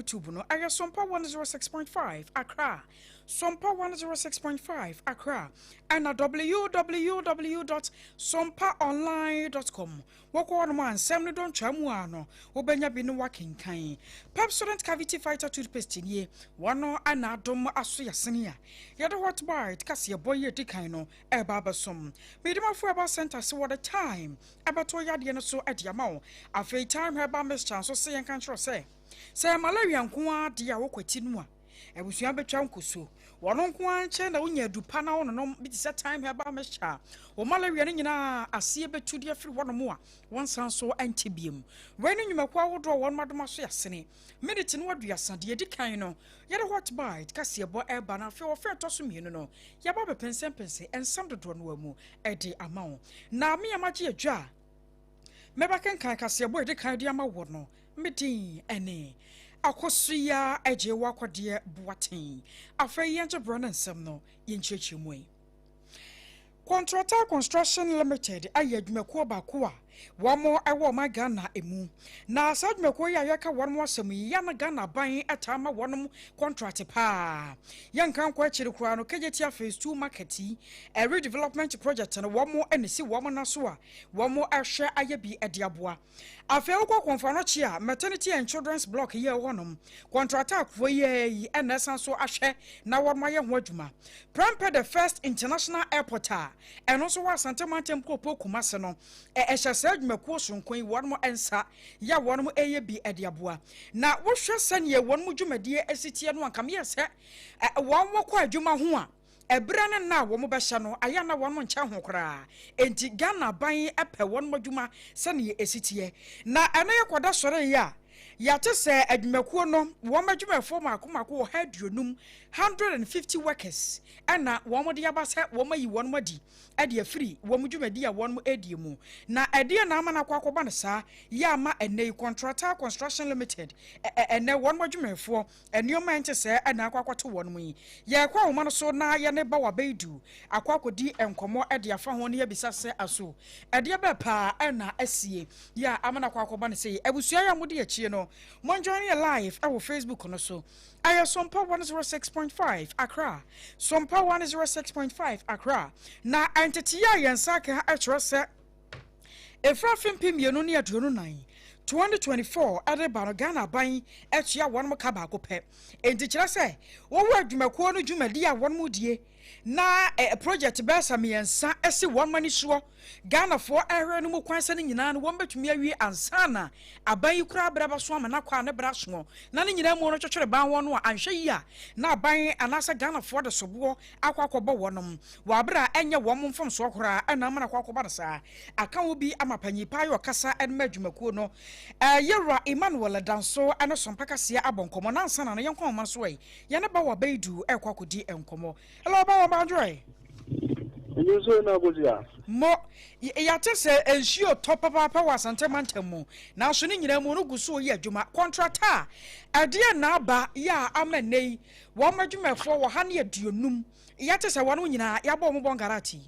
YouTube no, ɛyɛ Sompa 106.5 Accra, Sompa 106.5 Accra, ɛna www dot sompaonline dot com. Wokɔ hɔnom a, nsɛm no dɔ ntwaa mu a no, wobɛnya bi no woakenkan. Pepsodent Cavity Fighter Toothpaste nie, wɔno na adom aso yɛsene a yɛde Hot Bite kaseɛbɔ yi a ɛdi kan no ɛreba abɛsom. Medimafo Herbal Centre se wɔde thyme ɛbɛto yadeɛ no so de ama wo. Afei Thyme Herbal Mixture nso se yɛnka nkyerɛ wo sɛ, sɛ ɛyɛ malaria nko ara deɛ a wokwati no a, abusua bɛtwa nkosuo. Wɔno nko ara nkyɛn na wonya adu pa na wononom bi te sɛ Thyme Herbal Mixture a, wo malaria no nyinaa aseɛ bɛtu de afiri hɔnom a wonsan so nte biom. Wei ne nnwumakuo ahodoɔ a wɔnom adom aso yɛasene. Miniti no aduasa, deɛ ɛdi kan no, yɛde Hot Bite kaseɛbɔ ɛreba na afei ɔfɛ ɛtɔ so mmienu no, yɛaba abɛpɛnsɛmpɛnsɛ nsɛm dodoɔ no ara mu de ama wo. Na me a magye adwa a mɛbɛkenkan kaseɛbɔ a ɛdi kan de ama wo no, me din ne Akosua Agyewa Kɔdeɛ Boateng. Afei yɛngye berɛ ne nsɛm no yɛnkyerɛkyerɛ mu yi. Contractor Construction Limited ayɛ adwumakuo baako a wɔn wɔ ɔman Ghana mu. Na saa adwumakuo yi a yɛka wɔn asɛm yi, yɛ na Ghana aban taa ma wɔn contract paa. Yɛnka nkɔ akyiri koraa no, Kejetia Phase 2 Market yi, redevelopment project no, wɔn na ɛsi wɔn nan so a wɔn hwɛ ayɛ bi de aboa. Afei wokɔ Komfo-Anokye a, Maternity and Children's Block yi a ɛwɔ hɔnom, kɔntratafoɔ yi ara yi na ɛsan so ahwɛ na wɔn ayɛ ho adwuma. Prempeh the First International Airport a ɛno nso wɔ Asante Mantam kuropɔn Kumase no, ɛhyɛ saa adwumakuo soronko yi wɔn nsa yɛ a wɔn reyɛ bi de aboa. Na wohwɛ sɛdeɛ wɔn dwumadie si teɛ no a, nka meyɛ sɛ wɔn kɔ adwuma ho a, Ɛberɛ ne nna a wɔn bɛhyɛ no, ayɛ a na wɔn nkyɛ ho koraa. Enti Ghana aban pɛ wɔn adwuma sɛdeɛ ɛsi teɛ. Na ɛno yɛ kɔda sɔreeɛ a, yɛate sɛ adwumakuo no, wɔn adwumayɛfoɔ mmaako mmaako 150, 150 workers, ɛna wɔn de aba sɛ wɔn ayi wɔn adi de afiri wɔn dwumadie a wɔn redie mu. Na ɛdeɛn na ama no akɔ akɔba no saa? Yɛ ama ɛnnɛ yi Contractor Construction Limited, ɛnnɛ wɔn adwumayɛfoɔ Nneɛma a ɛnte sɛɛ na akɔ akɔto wɔn yi. Yɛrekɔ ahoma no so na yɛne Bawa Baidu akɔ akɔdi nkɔmmɔ de afa ho na yɛabisa sɛ aso ɛdeɛ bɛɛ paa na asie yɛ a ama no akɔ akɔba no sei. Abusua yi a mode akyie no, mon join yɛ live wɔ Facebook no so. Ɛyɛ Sompa 106.5 Accra. Sompa 106.5 Accra. Na nteteeɛ a yɛn nsa aka kyerɛ sɛ Ɛfiri afe 2024, 2024, de ba no, Ghana aban atua wɔn ka baako pɛ. Enti kyerɛ sɛ, wɔwɔ adwumakuo no dwumadie a wɔn die na project bɛyɛ sɛ mmiɛnsa si wɔn ani soɔ. Ghanafoɔ ɛhwɛ no mu kwan sɛ ne nyinaa no wɔn bɛtumi awie ansa na aban yi koraa berɛ bɛso ama no akɔ a ne berɛ asoɔ. Na ne nyinaa mu no twetwere ban wɔn a anhwɛ yie a na aban anaasɛ Ghanafoɔ de soboɔ akɔ akɔbɔ wɔnom wɔ aber a ɛnyɛ wɔn mfomsoɔ koraa na ama no akɔ akɔba no saa. Aka ho bi ama panyin paa yi ɔkasa de ma adwumakuo no, Yɛwura Emmanuel Danso ne Sompa Kaseɛ abɔ nkɔmmɔ na ansa na no yɛnkɔ ahoma no so ɛ, yɛne Bawa Baidu rekɔ akɔdi nkɔmmɔ. Hello Bawa Bandwoe. Nsuo na akosua. Mo, yɛate sɛ nsuo tɔ papaapa wɔ Asante mantam mu, nanso ne nyinaa mu no gu so reyɛ adwuma. Kɔntrata a, ɛdeɛn na aba yɛ a ama nnɛ yi Wɔn adwumayɛfoɔ 150, yɛate sɛ wɔn nyinaa yɛabɔ wɔn bɔnkarat yi.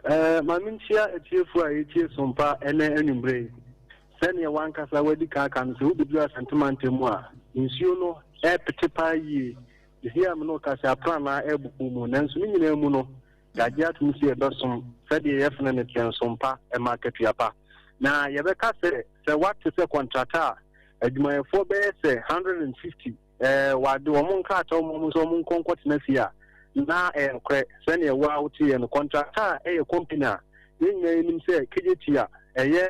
Ɛɛ, ma menkyia atiefoɔ a yɛtie Sompa ɛnɛ anwummerɛ yi. Sɛdeɛ w'ankasa w'adi kan aka no, sɛ wobɛduru Asante mantam mu a, nsuo no ɛrepete paa yie. Seesei a me ne wo kasa yi, aprannaa ɛrebobɔ mu. Nanso ne nyinaa mu no, yɛagye atom sɛ yɛbɛsom sɛdeɛ yɛfene no teɛ Sompa ɛma akatua pa. Na yɛbɛka sɛ, sɛ woate sɛ kɔntrata a, adwumayɛfoɔ bɛyɛ sɛ 150 ɛɛ wɔade wɔn nkrataa wɔn wɔn sɛ wɔn nkɔ nkɔtena fie a, na ɛyɛ nokorɛ sɛdeɛ wo a woteeɛ no. Kɔntrata a ɛyɛ company a yɛn nyinaa yɛnim sɛ KJT a ɛyɛ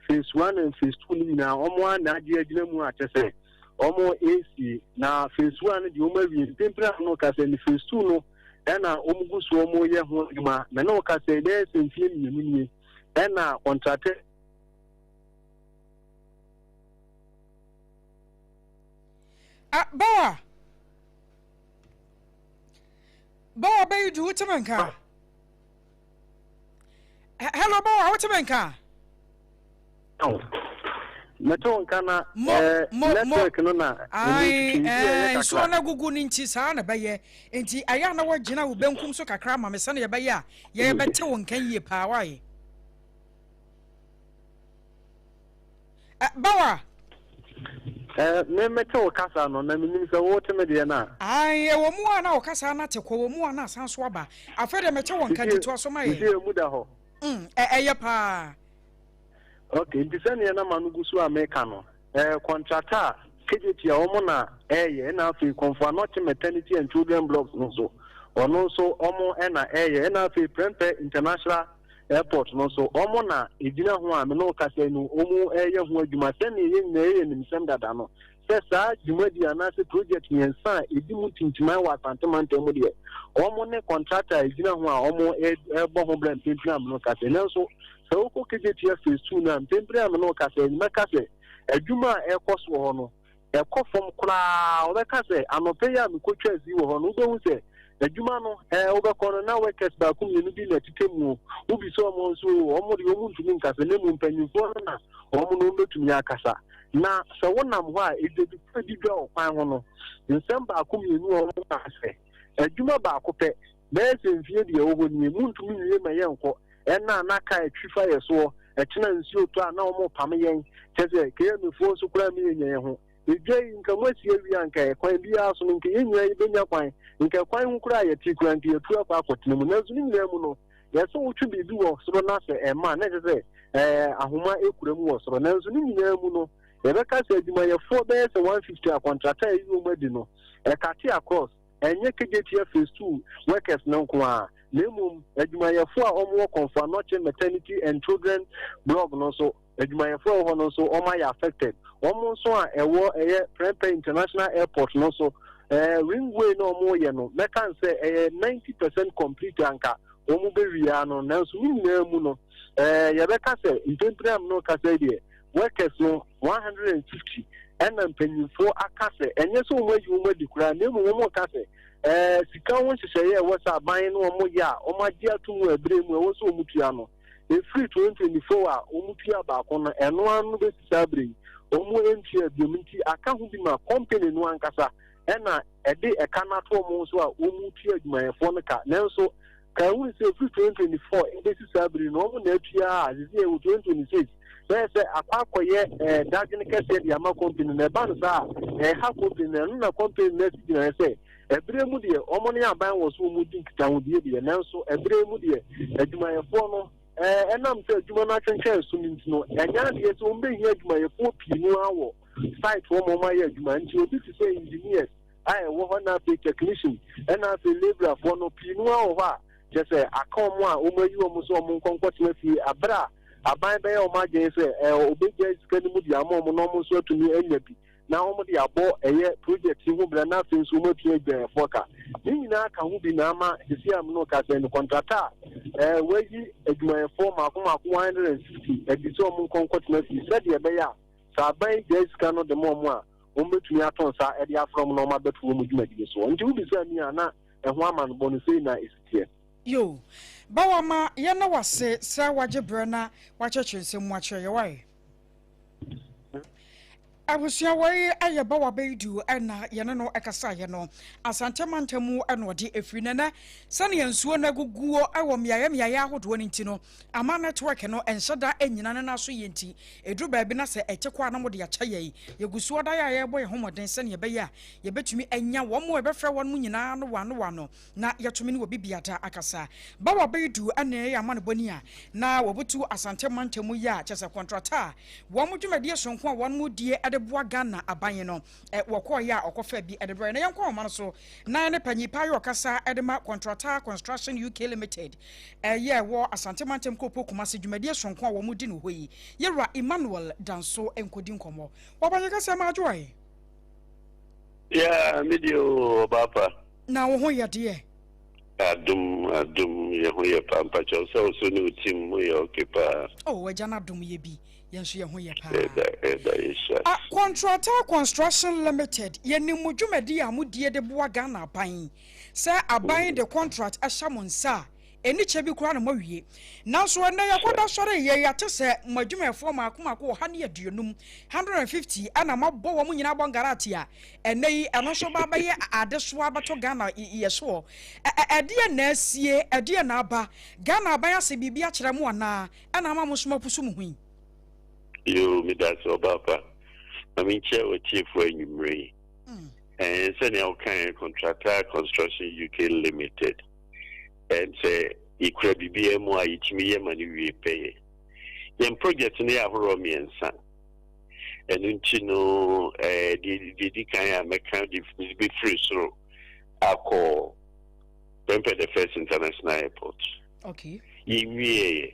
phase one and phase two no nyinaa wɔn ara na agye agyina mu a kyɛ sɛ wɔn ɛresie na phase one no deɛ wɔn awie mpempere a no ka sɛ ne phase two no ɛna wɔn gu so wɔn yɛ ho adwuma na ne wɔka sɛ ɛbɛyɛ sɛ mfie mmienu nie ɛna kɔntrata Ah, bawa. Bawa bɛyi du wote me nka. Hello bawa wote me nka. Mɛte wo nka na eh, network no na nsuo no agugu no nti saa na ɛbɛyɛ nti ɛyɛ a na woagyina wo benkum so kakra ma me sɛnea ɛbɛyɛ a yɛbɛte wo nka yie paa wae. Bawa. Eh, me mete wo kasa no, na menim sɛ wote me deɛ no a. Ae, ɛwɔ mu a na wo kasa no ate kɔ, ɛwɔ mu a na asan so aba. Afei deɛ mete wo nka, nti toa so ma yɛn. Sisi emu da hɔ. Mm, ɛ, ɛyɛ paa. Ok, nti sɛdeɛ na m'ano gu so a meka no, eh, kɔntrata a KJT a wɔn na ɛreyɛ, ɛna afei Komfo Anokye Maternity and Children Blocks no nso, ɔno nso wɔn na ɛreyɛ, ɛna afei Prempeh International Airport no nso, wɔn na ɛgyina ho a me ne wo kasa yi no, wɔreyɛ ho adwuma sɛdeɛ yɛn nyinaa yɛyɛ nimsɛm dada no, sɛ saa dwumadi anaasɛ project mmiɛnsa a ɛdi mu tintiman wɔ Asante mantam mu deɛ, wɔn ne contractor a ɛgyina ho a wɔrebɔ ho bra mprempren a me ne wo kasa yi. Nanso, sɛ wokɔ Kejetia Phase 2 no a, mprempren a me ne wo kasa yi, mɛka sɛ adwuma a ɛrekɔ so wɔ hɔ no, ɛkɔ fam koraa. Wɔbɛka sɛ anɔpa yi a mekɔtwaa zi wɔ hɔ no, wobɛhu sɛ adwuma no, ɛɛ, wobɛkɔ no na workers baako mmienu bi na ɛtetɛ mu o. Wobisa wɔn nso o, wɔn deɛ wɔn ntumi nkasa, na mmom mpanyinfoɔ no na wɔn no wɔbɛtumi akasa. Na sɛ wonam hɔ a, adwadifoɔ a ɛdi dwa wɔ kwan ho no, nsɛm baako mmienu a wɔka sɛ, adwuma baako pɛ, bɛyɛ sɛ mfie deɛ ɛwɔ hɔ nie, montumi nwie ma yɛnkɔ, ɛna a na kaa ɛtwi fa yɛ soɔ, ɛkyena nsuo tɔ a na wɔrepame yɛn, kyerɛ sɛ KMA foɔ nso koraa mi yɛnya yɛn ho. Edwa yi nka moasi awie a nka ɛkwan biara so no nka yɛn nyinaa yɛbɛnya kwan, nka kwan ho koraa a yɛte koraa nka yɛatu akɔ akɔtena mu. Nanso ne nyinaa mu no, yɛ sɛ wotwe biribi wɔ soro na sɛ ɛmma a na ɛkyerɛ sɛ ɛɛ ahoma ekura mu wɔ soro. Nanso ne nyinaa mu no, yɛbɛka sɛ adwumayɛfoɔ bɛyɛ sɛ 150 a kɔntrata a ɛyi wɔn adi no, ɛkate across. Ɛnyɛ Kejetia Phase 2 workers no nko ara, na mmom adwumayɛfo a wɔwɔ Komfo Anokye Maternity and Children Blog no nso, adwumayɛfo a ɛwɔ hɔ no nso wɔayɛ affected. Wɔn nso a ɛwɔ ɛyɛ Prempeh International Airport no nso, ɛɛ ringway no a wɔreyɛ no, mɛka no sɛ ɛyɛ 90 percent complete anka wɔbɛwie ara no, nanso ne nyinaa mu no, ɛɛ yɛbɛka sɛ mprempren a me ne wo kasa yi deɛ, workers no 150 ɛna mpanyinfoɔ aka sɛ ɛnyɛ sɛ wɔn ayi wɔn adi koraa na mmom wɔn reka sɛ ɛɛ sika ho nhyehyɛeɛ a ɛwɔ sɛ aban no wɔn yɛ a wɔn agye ato mu ɛberɛ mu ɛwɔ sɛ wɔn tua no ɛfiri 2024 a wɔn tua baako no ɛno ano no bɛsi saa berɛ yi wɔn ntua biom nti aka ho bi ma company no ankasa ɛna ɛde ɛka no ato wɔn so a wɔtua adwumayɛfoɔ no ka. Nanso, ka ehunu sɛ ɛfiri 2024 ɛbɛsi saa bere no, wɔn na atua a sisi ɛwɔ 2026 bɛyɛ sɛ akɔ akɔyɛ ɛɛ dadwene kɛseɛ de ama company no. Ɛba no saa a, ɛha company no. Ɛno na company no asi gyinaeɛ sɛ ɛberɛ mu deɛ wɔn ne aban wɔ so wɔn di nkitahodie deɛ, nanso ɛberɛ mu deɛ adwumayɛfoɔ no ɛɛ ɛnam sɛ adwuma no atwentwɛn so no nti no, ɛnyɛ adeɛ sɛ wɔn bɛhia adwumayɛfoɔ pii no ara wɔ site hɔ ma wɔayɛ adwuma nti obi te sɛ engineers a ɛwɔ hɔ na afei technician ɛna afei labourfoɔ no pii no ara wɔ hɔ a kyerɛ sɛ aka wɔn a wɔn ayi wɔn sɛ wɔn nkɔ nkɔtena fie abere a aban bɛyɛ wɔn adwene sɛ ɛɛ obegya sika no mu de ama wɔn na wɔn nso atumi anya bi na wɔn de abɔ ɛyɛ project yi ho bra na afei nso wɔn atua adwumayɛfoɔ ka ne nyinaa ka ho bi na ama sisi a no ka sɛ no kɔntrata a ɛɛ wɔayi adwumayɛfoɔ mako mako 150 adi sɛ wɔn nkɔ nkɔtena fie sɛdeɛ ɛbɛyɛ a Sɛ aban yi gyae sika no de ma wɔn a, wɔbɛtumi ato nsa de afrɛ wɔn na wɔabɛto wɔn dwumadie soɔ. Nti wobisaa mi a, na ɛho amanebɔ no sei na ɛsi teɛ. Yoo. Bawama, yɛnna wo ase sɛ woagye berɛ na woakyerɛkyerɛ nsɛm mu akyerɛ yɛn. Wai? Abusua wei yɛ Bawa Baidu na yɛne no kasaeɛ no. Asante mantam mu na ɔde ɛfiri. Na ɛnɛ, sɛdeɛ nsuo no aguguo wɔ mmeaeɛ mmeaeɛ ahodoɔ no nti no, ama network no nhyɛ da nnyina ne nan so yie nti, ɛduru baabi na sɛ ɛte kɔ a na mode akyɛ yɛn. Yɛgu so ara a yɛrebɔ yɛn ho mmɔden sɛdeɛ ɛbɛyɛ a yɛbɛtumi anya wɔn a yɛbɛfrɛ wɔn nyinaa ano wɔ ano wɔ ano na yɛatumi ne obi biada akasa. Bawa Baidu na ɛyɛ amanebɔni a na wɔbutu Asante mantam yi a kyerɛ sɛ kɔntrata a wɔn dwumadie sononko a wɔn die de boa Ghana aban no wɔkɔeɛ a ɔkɔfaa bi de brɛɛ. Na yɛnkɔ ahoma no so na yɛne Panyin Pa ayɛ ɔkasa de ma Kɔntrata Construction UK Limited ɛyɛ ɛwɔ Asante Mantam Kuropɔn Kumasi dwumadie sononko a wɔn di no hɔ yi. Yɛwura Emmanuel Danso nkɔdi nkɔmmɔ. Wɔbɔ nyɛ kɛseɛ ma adwoa. Yeah, me deɛ o, ɔbaa pa. Na wo ho yɛ deɛ? Adom, adom, yɛ ho yɛ paa. Mpakyɛw sɛ wo so ne wo team mo yɛ okay paa. Oh, Agya no adom yɛ bi, yɛn nso yɛ ho yɛ paa. Yɛda, yɛda yɛhyira. Ah, Contrata Construction Limited, yɛnim mo dwumadi a modie de boa Ghana aban. Sɛ aban de contract hyɛ mo nsa a, ɛnni kyɛ bi koraa na moawie. Nanso ɛnnɛ yɛkɔda sɔre yɛ, yɛate sɛ mo adwumayɛfoɔ mmaako mmaako 150, 150, ɛna moabɔ wɔn nyinaa abɔ ngarate a ɛnnɛ yi ɛno nso ba abɛyɛ adesoa abɛto Ghana yɛ soɔ. Ɛdeɛn na asie? Ɛdeɛn na aba? Ghana aban asɛ biribi akyerɛ mo anaa? Ɛna ama mo nso moapusu mo ho yi? Yoo, medase ɔbaapa. Ma menkyia w'atiefoɔ anwummerɛ yi. Ɛɛ, sɛnea wokaeɛ, Contractor Construction UK Limited, ɛm sɛ yɛkura biribiara mu a yɛtumi yɛ ma no wie pɛyɛ. Yɛn project no yɛ ahoroɔ mmiɛnsa. Ɛno nti no, ɛɛ, deɛ deɛ di kan a mɛka de bɛfiri soro akɔ Prempeh the First International Airport. Okay. Yɛnwieeɛ.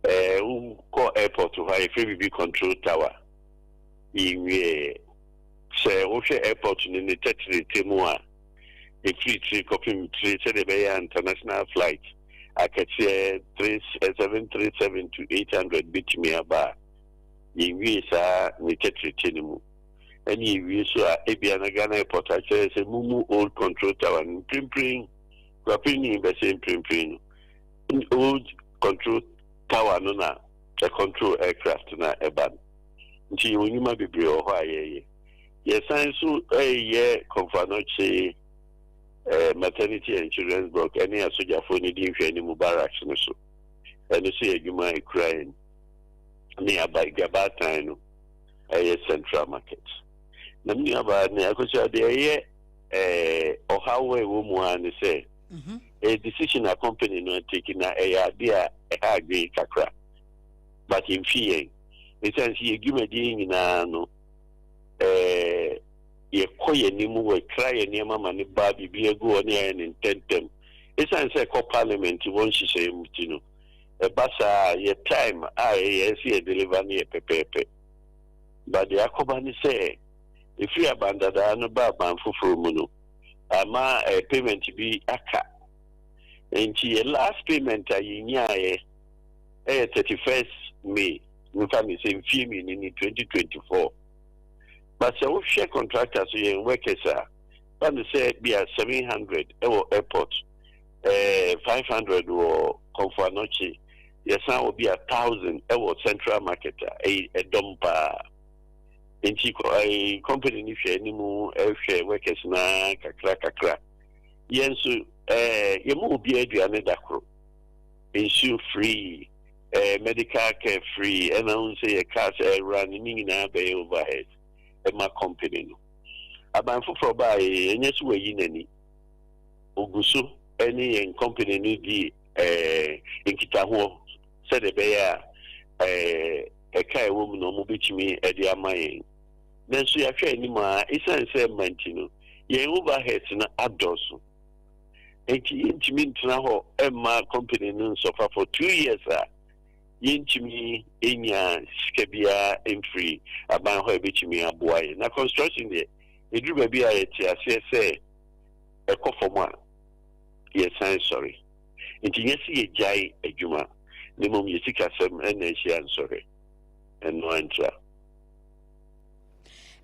Ɛɛ, wokɔ airport hɔ a, yɛfrɛ biribi control tower. Yɛnwieeɛ. Sɛ wohwɛ airport no ne tɛtrɛtɛ mu a, ɛfiri tiri kɔpem tiri sɛdeɛ ɛbɛyɛ a international flight akɛseɛ 3, 737 to 800 bɛtumi aba a, yɛnwie saa ne tɛtrɛtɛ no mu. Ɛne yɛwie so a, ebia na Ghana Airport akyerɛ sɛ mumu old control tower no mprempren, kurapere ni bɛsɛ mprempren no, old control tower no na ɛcontrol aircraft na ɛba no. Nti yɛwɔ nnwuma bebree wɔ hɔ a yɛyɛ. Yɛsan nso reyɛ Komfo Anokye eh, Maternity and Children's Block ɛne asogyafoɔ no di nhwɛanimu barracks no so. Ɛno nso yɛ adwuma a ɛkura yɛn ne aba Dwabaatan no ɛyɛ Central Market. Na me nuabaa ne Akosua deɛ ɛyɛ eh, ɔhaw a ɛwɔ mu ara ne sɛ ɛyɛ decision a company no atake na ɛyɛ adeɛ a ɛha adwene kakra but mfi yɛn. Ɛsiane sɛ yɛn dwumadie nyinaa no eh, yɛkɔ yɛn anim, wɔkra yɛn nneɛma ma no ba, biribi agu hɔ ne yɛayɛ no ntɛmntɛm. Ɛsiane sɛ ɛkɔ parliament wɔ nhyehyɛeɛ mu ti no, ɛba saa a, yɛ time a ɛyɛ sɛ yɛ deliver no yɛ pɛpɛɛpɛ. But deɛ akɔba ne sɛ, ɛfiri aban dadaa no ba aban foforɔ mu no, ama eh, payment bi aka. Nti yɛ last payment a yɛnyaeɛ ɛyɛ 31st May, mfa ne sɛ mfie mmienu ni, 2024. But sɛ wohwɛ contractor so yɛn workers a, fa no sɛ bia 700 ɛwɔ airport, eh, 500 wɔ Komfo Anokye, yɛsan wɔ bia 1000 ɛwɔ Central Market a, ɛyɛ ɛdɔm paa. Nti eh, company no hwɛ anim ɛhwɛ workers na kakra kakra. Yɛn nso eh, yɛma obiara aduane da koro, nsuo free, eh, medical care free, ɛna wohu sɛ yɛ cars ɛrun ne nyinaa bɛyɛ overhead ɛma company no. Aban foforɔ baa yɛ, ɛnyɛ sɛ wayi n'ani, ogu so ɛne yɛn company no di eh, nkitahoɔ sɛdeɛ ɛbɛyɛ a eh, ɛka ɛwɔ mu no ɔmo bɛtumi ɛde ama yɛn. Nanso yɛahwɛ anim a, ɛsiane sɛ ɛma nti no, yɛn overheads no adɔɔso. Nti yɛntumi ntena hɔ mma company no nsɔfa for 2 years a yɛntumi nya sika biara mfiri aban hɔ a ɛbɛtumi aboa yɛn. Na construction deɛ, ɛduru baabi a yɛte aseɛ sɛ ɛkɔ fam a, yɛsan sɔre. Nti nyɛ sɛ yɛgyae adwuma, na mmom yɛ sikasɛm ɛna ahyia nsɔre. Ɛno antra.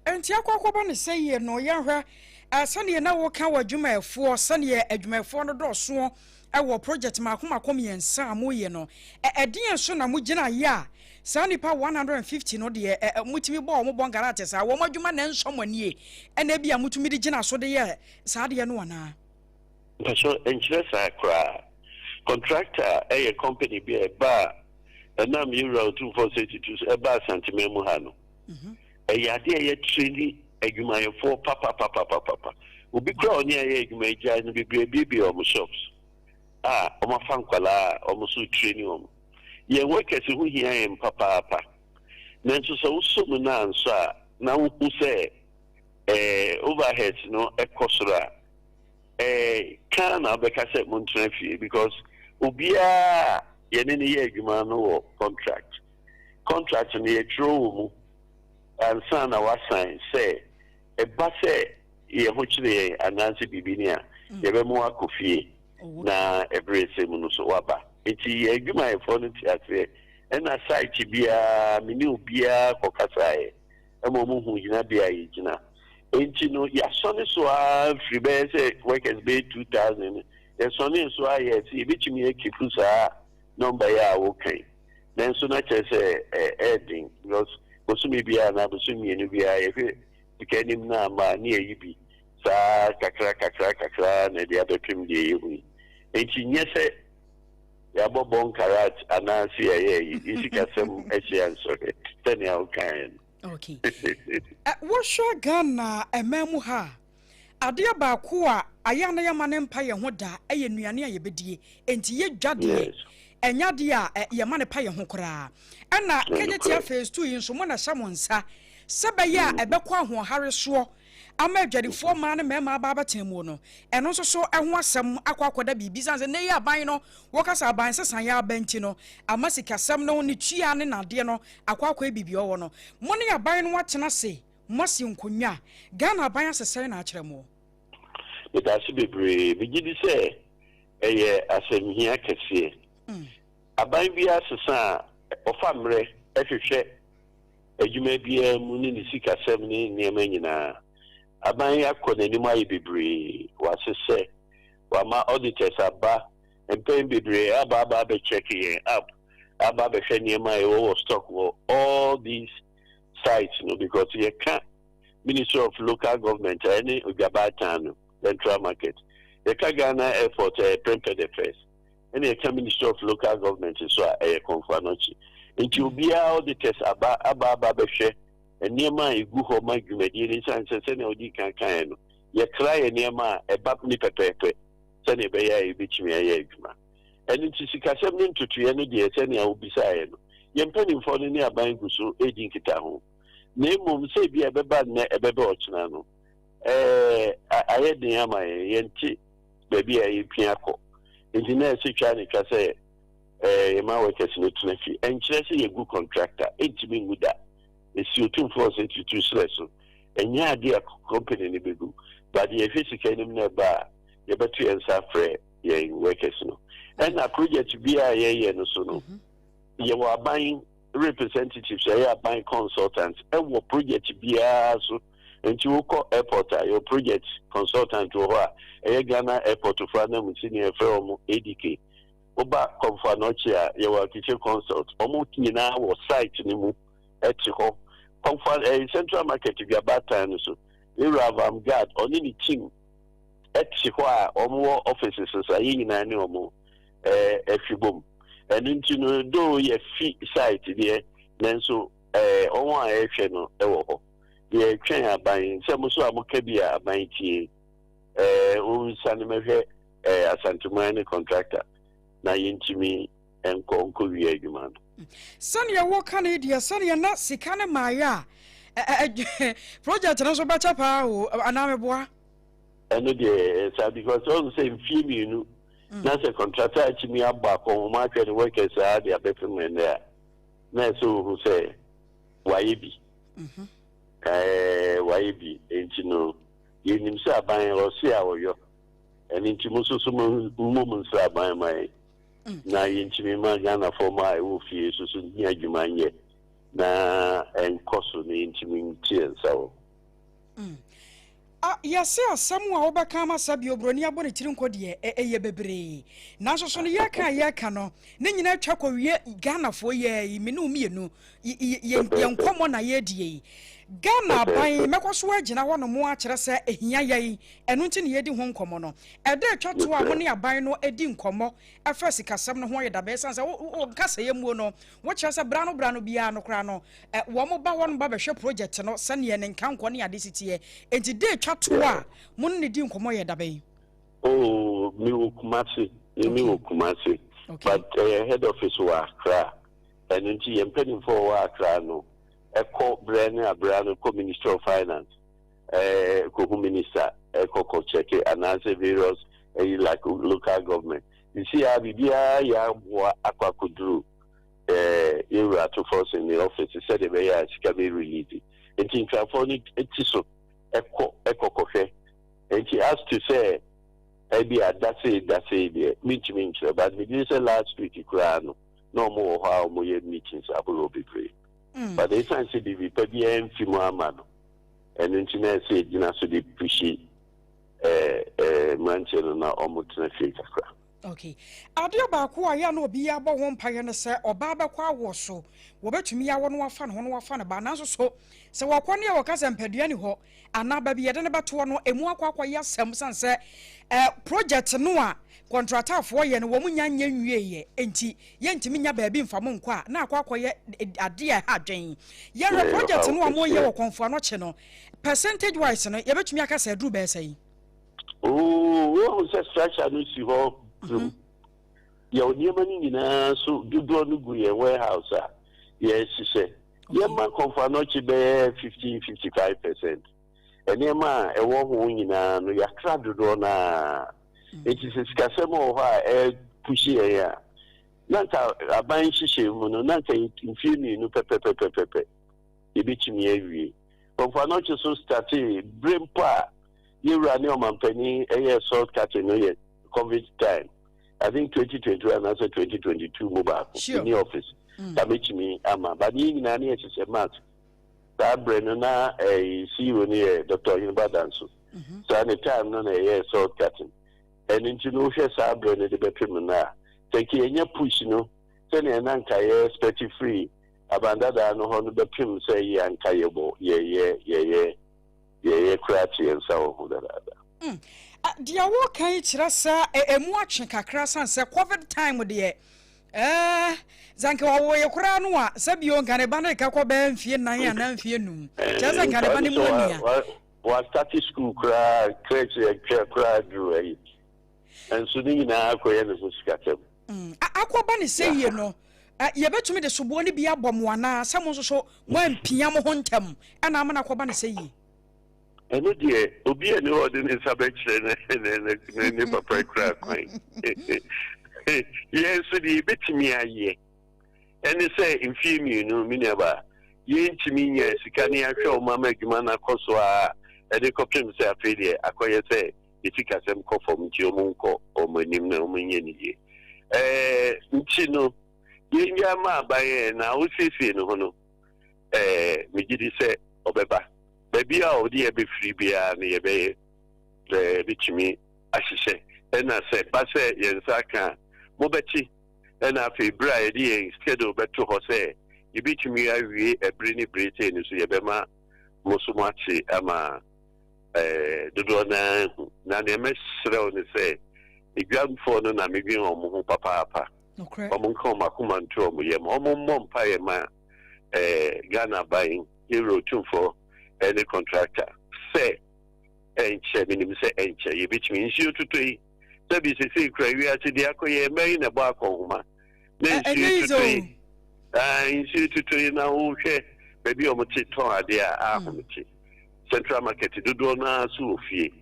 Nti akɔakɔba ne sɛ yie no, yɛnhwɛ sɛdeɛ na woka wɔ adwumayɛfoɔ, sɛdeɛ adwumayɛfoɔ no dɔɔsoɔ ɛwɔ project mako mako mmiɛnsa a moyɛ no, ɛdeɛn so na mogyina yɛ a saa nipa 150 no deɛ motumi bɔ wɔn bɔ nkarate saa wɔn adwuma na ɛnsɔ mo anie, ɛna ebi a motumi de gyina so de yɛ saa adeɛ no anaa? Mpɛsɛ nkyerɛ saa koraa. Contractor ɛyɛ company bi a ɛba a ɛnam yɛwura Otumfoɔ Osei Tutu so ɛba Asanteman mu ha no. Ɛyɛ adeɛ a yɛtrain adwumayɛfoɔ papapapapapa. Obi koraa a ɔne ayɛ adwuma agyae no bebree abiebie wɔn shops a wɔafa nkwalaa a wɔn nso train wɔn. Yɛn workers ho hia yɛn papaapa. Nanso sɛ wosɔ mu no ansɔ a, na wohu sɛ overheads no ɛkɔ soro a, kan na wobɛka sɛ montena fie because obiara a yɛne no yɛ adwuma no wɔ contract. Contract no yɛtwerɛ wɔ mu ansa na wasan sɛ ɛba sɛ yɛn ho kyerɛ yɛn anaasɛ biribi ni a, yɛbɛma wakɔ fie na ɛberɛ sɛ mu no so waba. Nti yɛn adwumayɛfoɔ no te aseɛ, ɛna site biara me ne obiara kɔkasaeɛ ɛma ɔmo hu gyinabea a yɛgyina. Nti no yɛasɔne so ara firi bɛyɛ sɛ workers bɛyɛ 2000 no, yɛsɔne so ara yɛ sɛ yɛbɛtumi akeep saa number yi a wokan. Nanso na kyerɛ sɛ ɛɛden because bosome biara na bosome mmienu biara yɛhwɛ sika anim na ama ne yɛyi bi saa kakra kakra kakra na ɛde abɛpem deɛ yɛhu yi. Nti nyɛ sɛ yɛabɔ bɔ nkarat anaasɛ yɛayɛ yi, yɛ sikasɛm ahyia nsɔhwɛ sɛnea wokaeɛ no. Okay. Wohwɛ Ghana ɛman mu ha a, adeɛ baako a ayɛ a na yɛma no mpa yɛn ho da yɛ nnuane a yɛbɛdie. Enti yɛdwa deɛ, ɛnyɛ adeɛ a yɛma no pa yɛn ho koraa. Ɛna Kejetia Phase 2 yi nso, mo na ɛhyɛ mo nsa sɛ ɛbɛyɛ a ɛbɛkɔ ahoɔhare soɔ ama adwadifoɔ mmaa ne mmarima aba abɛtena mu no, ɛno nso so ɛho asɛm akɔ akɔda biribi. Sane sɛ nnɛ yi aban no, wɔka sɛ aban nsesaeɛ aba nti no, ama sikasɛm no, ne tua ne n'adeɛ no akɔ akɔyɛ biribi ɔwɔ no. Mo ne aban no atena ase, moasi nkonnwa. Ghana aban asesɛe na akyerɛ mo. Medase bebree. Megye di sɛ ɛyɛ asɛmhia kɛseɛ. Aban biara sesa a, ɔfa mmerɛ hwehwɛ adwuma biara mu ne ne sikasɛm ne nneɛma nyinaa. Aban yi akɔ n'anim ayɛ bebree. Wasesɛ, wama auditors aba mpɛn bebree aba aba abɛ check yɛn up, aba abɛhwɛ nneɛma a yɛwɔ wɔ stock wɔ all these sites no, because yɛka Ministry of Local Government a, ɛne Odwabaatan no, Central Market. Yɛka Ghana Airport a, ɛyɛ Prempeh the First. Ɛna yɛka Ministry of Local Government nso a, ɛyɛ Komfo Anokye. Nti obiara auditors aba aba aba bɛhwɛ nneɛma a ɛgu hɔ ma dwumadie no, ɛsiane sɛ sɛnea wodii kan kaeɛ no, yɛkra yɛ nneɛma a ɛba ne pɛpɛɛpɛ sɛnea ɛbɛyɛ a yɛbɛtumi ayɛ adwuma. Ɛno nti sikasɛm ne ntotoeɛ no deɛ, sɛnea wobisaeɛ no, yɛn mpanimfoɔ no ne aban gu so redi nkitaho. Na mmom sɛ ebia ɛbɛba nnɛ, ɛbɛba ɔkyena no, ɛɛ, ayɛ den ama yɛn. Yɛnte baabi a yɛrepia kɔ. Nti na ɛsɛ twa ne twa sɛ ɛɛ, yɛma workers no tena fie. Ɛnkyerɛ sɛ yɛgu contractor. Ɛntumi ngu da. Ɛsi Otumfoɔ sɛ tutu serɛ so. Ɛnyɛ adeɛ a company no bɛgu. But yɛhwɛ sika anim na ɛba a, yɛbɛto yɛn nsa afrɛ yɛn workers no. Ɛna project biara a yɛyɛ no so no, yɛwɔ aban representatives a ɛyɛ aban consultants ɛwɔ project biara so. Nti wokɔ airport a, yɛwɔ project consultant wɔ hɔ a ɛyɛ Ghana Airport fo ananmusini a yɛfrɛ wɔn ADK. Woba Komfo Anokye a, yɛwɔ Akekye Consult. Wɔn nyinaa wɔ site no mu ɛte hɔ. Komfo ɛyɛ Central Market Dwabaatan no so. Yɛwura Avamgard ɔne ne team ɛte hɔ a wɔn wɔ offices so a yɛn nyinaa ne wɔn ɛhwe bom. Ɛno nti no, though yɛfi site deɛ, nanso wɔn a ɛrehwɛ no wɔ hɔ. Yɛretwɛn aban sɛ mo so a moka bi a aban tie. Ɔnsane mɛhwɛ Asanteman ne contractor na yɛntumi nkɔ nkɔwie adwuma no. Sɛdeɛ woka no yi deɛ, sɛdeɛ na sika no maeɛ a, project no nso bɛkyɛ paa o, anaa meboa? Ɛno deɛ saa, because ɔhu sɛ mfie 2 na sɛ contractor atumi abɔ akɔnhoma ahwɛ ne workers saa de abɛpem ɛnnɛ a, na ɛsɛ ohu sɛ wayɛ bi. Ɛɛ, wayɛ bi. Enti no, yɛnim sɛ aban ɔse a ɔyɔ. Ɛno nti mo nso so mo mmom nsrɛ aban ma yɛn na yɛntumi ma Ghanafoɔ ma a ɛwɔ fie so so nya adwuma nyɛ na ɛnkɔ so na yɛntumi nte yɛn nsa wɔ. Ah, yɛse asɛm a wobɛka ama sɛ bio oburoni abɔ ne tiri nkɔ deɛ, ɛyɛ bebree. Nanso so no yɛka a yɛka no, ne nyinaa atwa kɔwie Ghanafoɔ yɛ yi, me ne wo mmienu, yɛn nkɔmmɔ na yɛredie yi. Ghana aban mɛkɔ so agyina hɔ nom akyerɛ sɛ ɛhia yɛn, ɛno nti na yɛredi ho nkɔmmɔ no. Ɛda atwa toɔ a mo ne aban no di nkɔmmɔ ɛfa sikasɛm no ho ayɛ dabɛn, ɛsiane sɛ wo nkasɛeɛ muo no, wokyerɛ sɛ bra no bra no biara no koraa no, wɔn ba hɔ no ba bɛhwɛ project no sɛdeɛ ne nkankɔ ne ade si teɛ. Enti da atwa toɔ a mo ne no di nkɔmmɔ yɛ dabɛn? Oh, me wɔ Kumasi, me wɔ Kumasi, but head office wɔ Accra. Ɛno nti yɛn mpanimfoɔ wɔ Accra no ɛkɔ berɛ ne aberɛ no kɔ Ministry of Finance, kɔhu minister, ɛkɔ kɔ check anaasɛ various ɛyi like local government. Nsi a biribiara yɛ aboa akɔ akɔduru yɛwura Ato Forson ne office sɛdeɛ ɛbɛyɛ a sika bɛ release. Nti nkrafoɔ no ti so ɛkɔ ɛkɔ kɔhwɛ. Nti as to sɛ ɛbi a dasei dasei deɛ, mentumi nkyerɛ, but megye sɛ last week koraa no na ɔmo wɔ hɔ a ɔmo yɛ meetings ahorow bebree. But ɛsiane sɛ biribi pa biara mfi mu ama no, ɛno nti na ɛsɛ yɛgyina so de push mmeranteɛ no na ɔmo tena fie kakra. Okay. Adeɛ baako a yɛ a na obi abɔ ho mpaeɛ ne sɛ ɔbaa bɛkɔ awoɔ so, wɔbɛtumi awɔ no afa ne ho na wafa ne ba. Nanso so sɛ wɔkɔ ne a wɔka sɛ mpadua ni hɔ anaa baabi yɛde no bɛtoɔ no, ɛmu akɔ akɔyɛ asɛm sane sɛ eh, project no a kɔntrataafoɔ yɛ no wɔn nya nyɛ nwieɛ nti yɛntumi nya baabi mfa mo nkɔ a na akɔ akɔyɛ adeɛ a ɛha adwen. Yɛhwɛ project no a wɔyɛ wɔ Kɔmfo Anɔkye no, percentage wise no yɛbɛtumi aka sɛ aduru bɛyɛ sɛn? Oo, woahu sɛ structure no si hɔ dum. Yɛwɔ nneɛma no nyinaa so dodoɔ no gu yɛn warehouse a yɛrehyehyɛ. Yɛma Kɔmfo Anɔkye bɛyɛ 50, 55%. Nneɛma a ɛwɔ ho nyinaa no, yɛakra dodoɔ no ara. Enti sɛ sikasɛm wɔ hɔ a ɛrepushi yɛn a, na anka aban nhyehyɛe mu no, na anka mfeɛ mmienu pɛpɛpɛpɛpɛ yɛbɛtumi awie. Kɔmfo Anɔkye so startee berɛ mpo a yɛwura ne ɔmanpanin yɛɛ salt cutting no yɛ covid time I think 2021 anaasɛ 2022 mu baako menni office ka mɛtumi ama but ne yɛn nyinaa ne yɛhyehyɛ mask saa berɛ no na ɛyi CEO no yɛ Dr. Ɔheneba Danso saa ne time no na ɛyɛɛ salt cutting ɛno nti no wohwɛ saa berɛ no de bɛpem no a sɛ nka yɛnya push no sɛnea na nka yɛ expect free abandadaa no hɔ no bɛpem sɛ yɛ anka yɛbɔ yɛyɛ yɛyɛ Yɛyɛ koraa te yɛn nsa wɔ ho dadaada. Mm. Deɛ woka yi kyerɛ sɛ ɛmu atwe kakra sane sɛ covid time deɛ ɛɛ sɛ nka wɔwoye koraa no a sɛ bio nka ne ba no reka kɔ bɛyɛ mfie nnan anaa mfie num kyerɛ sɛ nka ne ba no mu ania. Wastate school koraa crèche yɛtwa koraa duru ayi nso ne nyinaa akɔyɛ ne ho sikasɛm. Mm, akɔba ne sɛ yie no yɛbɛtumi de soboɔ no bi abɔ mo anaa sɛ mo nso so moampia mo ho ntɛm ɛna ama no akɔba ne sɛ yie? Ɛno deɛ obi a ni hɔ ɔde ne nsa bɛkyerɛ ne ne papa kura kwan. Yɛn nso deɛ yɛbɛtumi ayɛ ɛne sɛ mfie mmienu me nuabaa yɛntumi nya sika ne ahwɛ wɔn ama adwuma no akɔ so a ɛde kɔpem sɛ afei deɛ akɔyɛ sɛ ne sikasɛm kɔ fam nti wɔn nkɔ wɔn anim na wɔn nyɛ ne yie. Ɛɛ nti no yɛngya ma aban ɛ na ɔsiesie ne ho no ɛɛ megye di sɛ ɔbɛba baabi a ɔde yɛ bɛfiri biara no yɛbɛyɛ ɛɛ bɛtumi ahyehyɛ ɛna sɛ ba sɛ yɛn nsa aka a mobɛte ɛna afei berɛ a yɛde yɛn schedule bɛto hɔ sɛ yɛbɛtumi awie ɛbere ne bere sei no so yɛbɛma mo so mo ate ama ɛɛ dodoɔ no ara hu na nea mɛsrɛ wo ne sɛ edwamfoɔ no na medwen wɔn ho papaapa. Wɔn nka wɔn akoma nto wɔn yam. Wɔn mmɔ mpaeɛ ma ɛɛ Ghana aban, Yewura Otumfoɔ ɛne contractor sɛ ɛnkyɛ, menim sɛ ɛnkyɛ yɛbɛtumi. Nsuo totɔ yi, sɛbi sesei kura wiase deɛ akɔ yɛ mma yi na ɛbɔ akɔnhoma. Na nsuo totɔ yi, nsuo totɔ yi na wohwɛ baabi a wɔte tɔn adeɛ a ahomete. Central Market dodoɔ no ara so wɔ fie.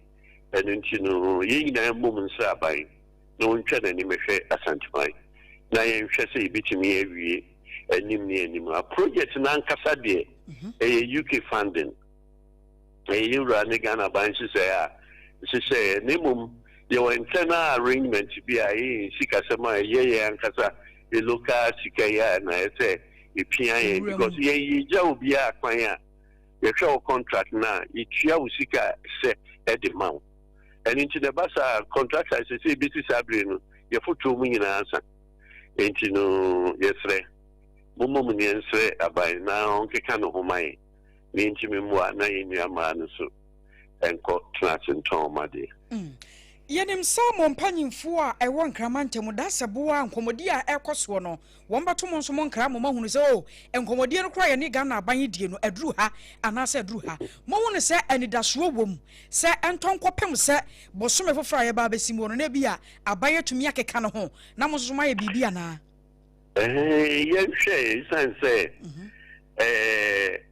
Ɛno nti no yɛn nyinaa mmom nsrɛ aban na ɔntwa n'anim hwɛ Asanteman na yɛnhwɛ sɛ yɛbɛtumi awie anim ne anim a. Project no ankasa deɛ ɛyɛ UK funding. Ɛyɛ yɛn wura ne Ghana aban nhyehyɛeɛ a nhyehyɛeɛ na mmom yɛwɔ internal arrangement bi a ɛyɛ yɛn sikasɛm a ɛyɛ yɛn ankasa yɛ local sika yi a na ɛsɛ sɛ ɛpia yɛn because yɛn yɛgya obiara kwan a yɛhwɛ wo contract no a yɛtua wo sika sɛ ɛde ma wo. Ɛno nti na ɛba saa a contractor sɛ sɛ ɛbɛsi saa bere no yɛfotoɔ mu nyinaa asa. Enti no yɛsrɛ mommɔ mu ne yɛnsrɛ aban na ɔnkeka ne ho ma yɛn na yɛntumi mmoa na yɛn nua mmaa no so nkɔ tena ase ntɔn wɔn adeɛ. Yɛnim sɛ mo mpanyimfoɔ a ɛwɔ Nkrama ntam da sɛ boa nkɔmmɔdie a ɛrekɔ soɔ no, wɔbɛto mo nso mo nkra ma moahunu sɛ oh, nkɔmmɔdie no koraa yɛne Ghana aban yi die no aduru ha anaasɛ aduru ha. Mohu no sɛ anidasoɔ wɔ mu sɛ ɛntɔ nkɔpem sɛ bosome foforɔ a yɛba abɛsi mu no na ebia aban atumi akeka ne ho na mo nso so moayɛ biribi anaa? Yɛnhwɛ, esiane sɛ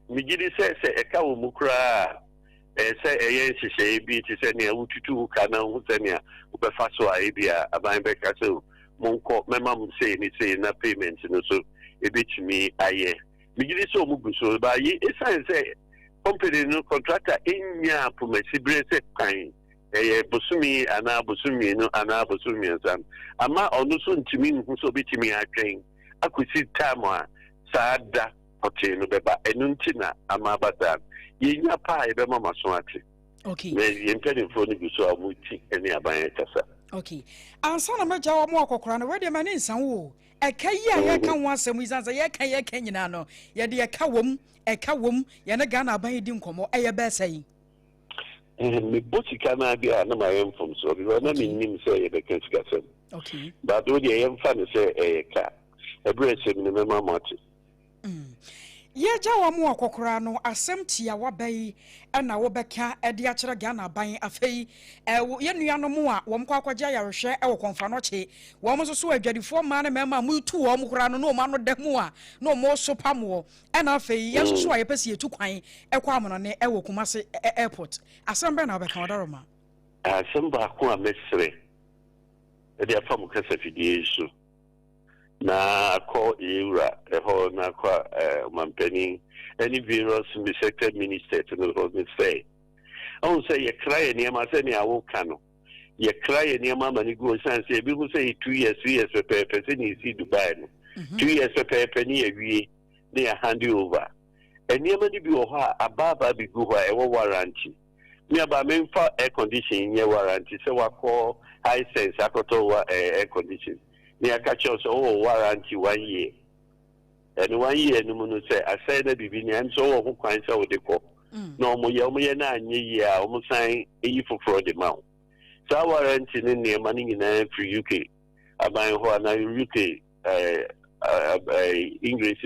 megye di sɛ sɛ ɛka wɔ mu koraa a, ɛyɛ sɛ ɛyɛ nhyehyɛe bi te sɛ nea wotutu wo ka na wohu sɛnea wobɛfa so a ebia aban bɛka sɛ monkɔ mɛma mo sei ne sei na payment no so ebetumi ayɛ. Megye di sɛ wɔn gu so ba yi esiane sɛ company no contractor nyaa pomasi bere sɛ kwan ɛyɛ bosome anaa bosome mmienu anaa bosome mmiɛnsa no ama ɔno nso ntumi nhu sɛ obetumi atwɛn akosi time a saa da pɔtee no bɛba. Ɛno nti na ama aba saa no. Yɛnya pa a yɛbɛma mo aso ate. Okay. Na yɛn mpanimfoɔ no gu so a wɔti ne aban rekasa. Okay, ansa na mɛgya wɔn akɔkora no, wɔdeɛ ma ne nsa wo ɛka yi a yɛka ho asɛm yi, sansa yɛka nyinaa no, yɛde ɛka wɔm, ɛka wɔm, yɛne Ghana aban yi di nkɔmmɔ, ɛyɛ bɛɛ sɛ yi. Mebɔ sika no ade a na mayɛ mfomsoɔ because na mennim sɛ yɛbɛka sikasɛm. But wo deɛ, yɛmfa no sɛ ɛyɛ ka. Ɛberɛ ɛsɛm no mɛma mo ate. Yɛgya wɔ mo akɔkora no, asɛm tiawa bɛyi ɛna wobɛka de akyerɛ Ghana aban? Afei yɛn nuanom a wɔn kɔ akɔgye ayarehwɛ wɔ Kɔmfa no akyi, wɔn nso so adwadifoɔ mmaa ne mmarima a motu wɔn koraa no na wɔn ano da mu a na wɔn so pamoɔ, ɛna afei yɛn nso so a yɛpɛ sɛ yɛtu kwan ɛkɔ amonɔne ɛwɔ Kumase Airport, asɛm bɛn na wobɛka, ɔdaroma? Asɛm baako a mɛsrɛ ɛde afa mo kasafidie yi so na akɔ yɛwura ɛhɔ na akɔ ɔmampanin ɛne various sector ministers no hɔ ne sɛ, ɔhu sɛ yɛkra yɛ nneɛma sɛnea woka no, yɛkra yɛ nneɛma ama no gu, ɔsiane sɛ ebi hu sɛ yɛ 2 years, 2 years pɛpɛɛpɛ, sɛnea ɛsi Dubai no, 2 years pɛpɛɛpɛ ne yɛwie ne yɛ hand over. Nneɛma no bi wɔ hɔ a abaabaa bi gu hɔ a ɛwɔ warranty. Me aba, memfa air condition nyɛ warranty. Sɛ wakɔ Hisense akɔtɔ wa air condition ne aka kyerɛw sɛ ɔwɔ warranty one year, ɛno one year no mu no, sɛ asɛe na biribi nea ɛm sɛ ɔwɔ ho kwan sɛ wode kɔ na ɔmo yɛ na anyɛ yie a, ɔmo san eyi foforɔ de ma wo. Saa warranty ne nneɛma no nyinaa firi UK aban hɔ anaa UK ɛɛ ɛɛ English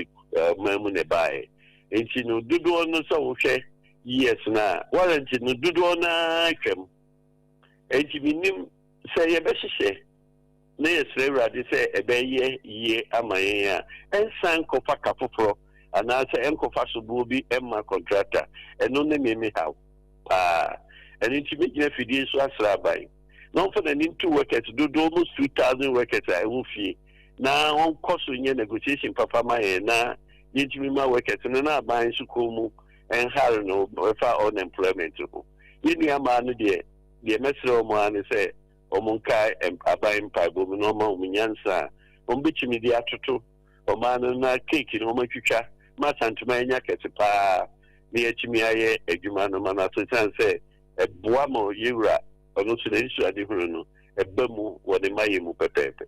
man mu na ɛbaeɛ. Nti no dodoɔ no, sɛ wohwɛ years na warranty no, dodoɔ naa twam. Nti menim sɛ yɛbɛhyehyɛ na yɛsrɛ Awurade sɛ ɛbɛyɛ yie ama yɛn a ɛnsan nkɔfa ka foforɔ anaasɛ ɛnkɔfa soboɔ bi ɛma contractor. Ɛno ne me haw paa. Ɛno nti mɛgyina fidie so asrɛ aban na ɔmfa n'ani nto workers dodoɔ, almost 2,000 workers a ɛwɔ fie, na ɔnkɔ so nyɛ negotiation papa ma yɛn na yɛntumi ma workers no, na aban nso kɔn mu ɛnhare no ɛfa unemployment ho. Yɛn nua mmaa no deɛ, mɛsrɛ wɔn ara ne sɛ wɔn nka aban mpaebɔ mu na ɔma wɔn nyansa a wɔn bɛtumi de atoto ɔman no na cake no wɔn atwitwa ma Asantuma anya kɛse paa na yɛatumi ayɛ adwuma no ma no aso, siane sɛ ɛboa ma yɛwura ɔno nso n'ani ade hunu no ɛba mu wɔ ne mmayɛ mu pɛpɛɛpɛ.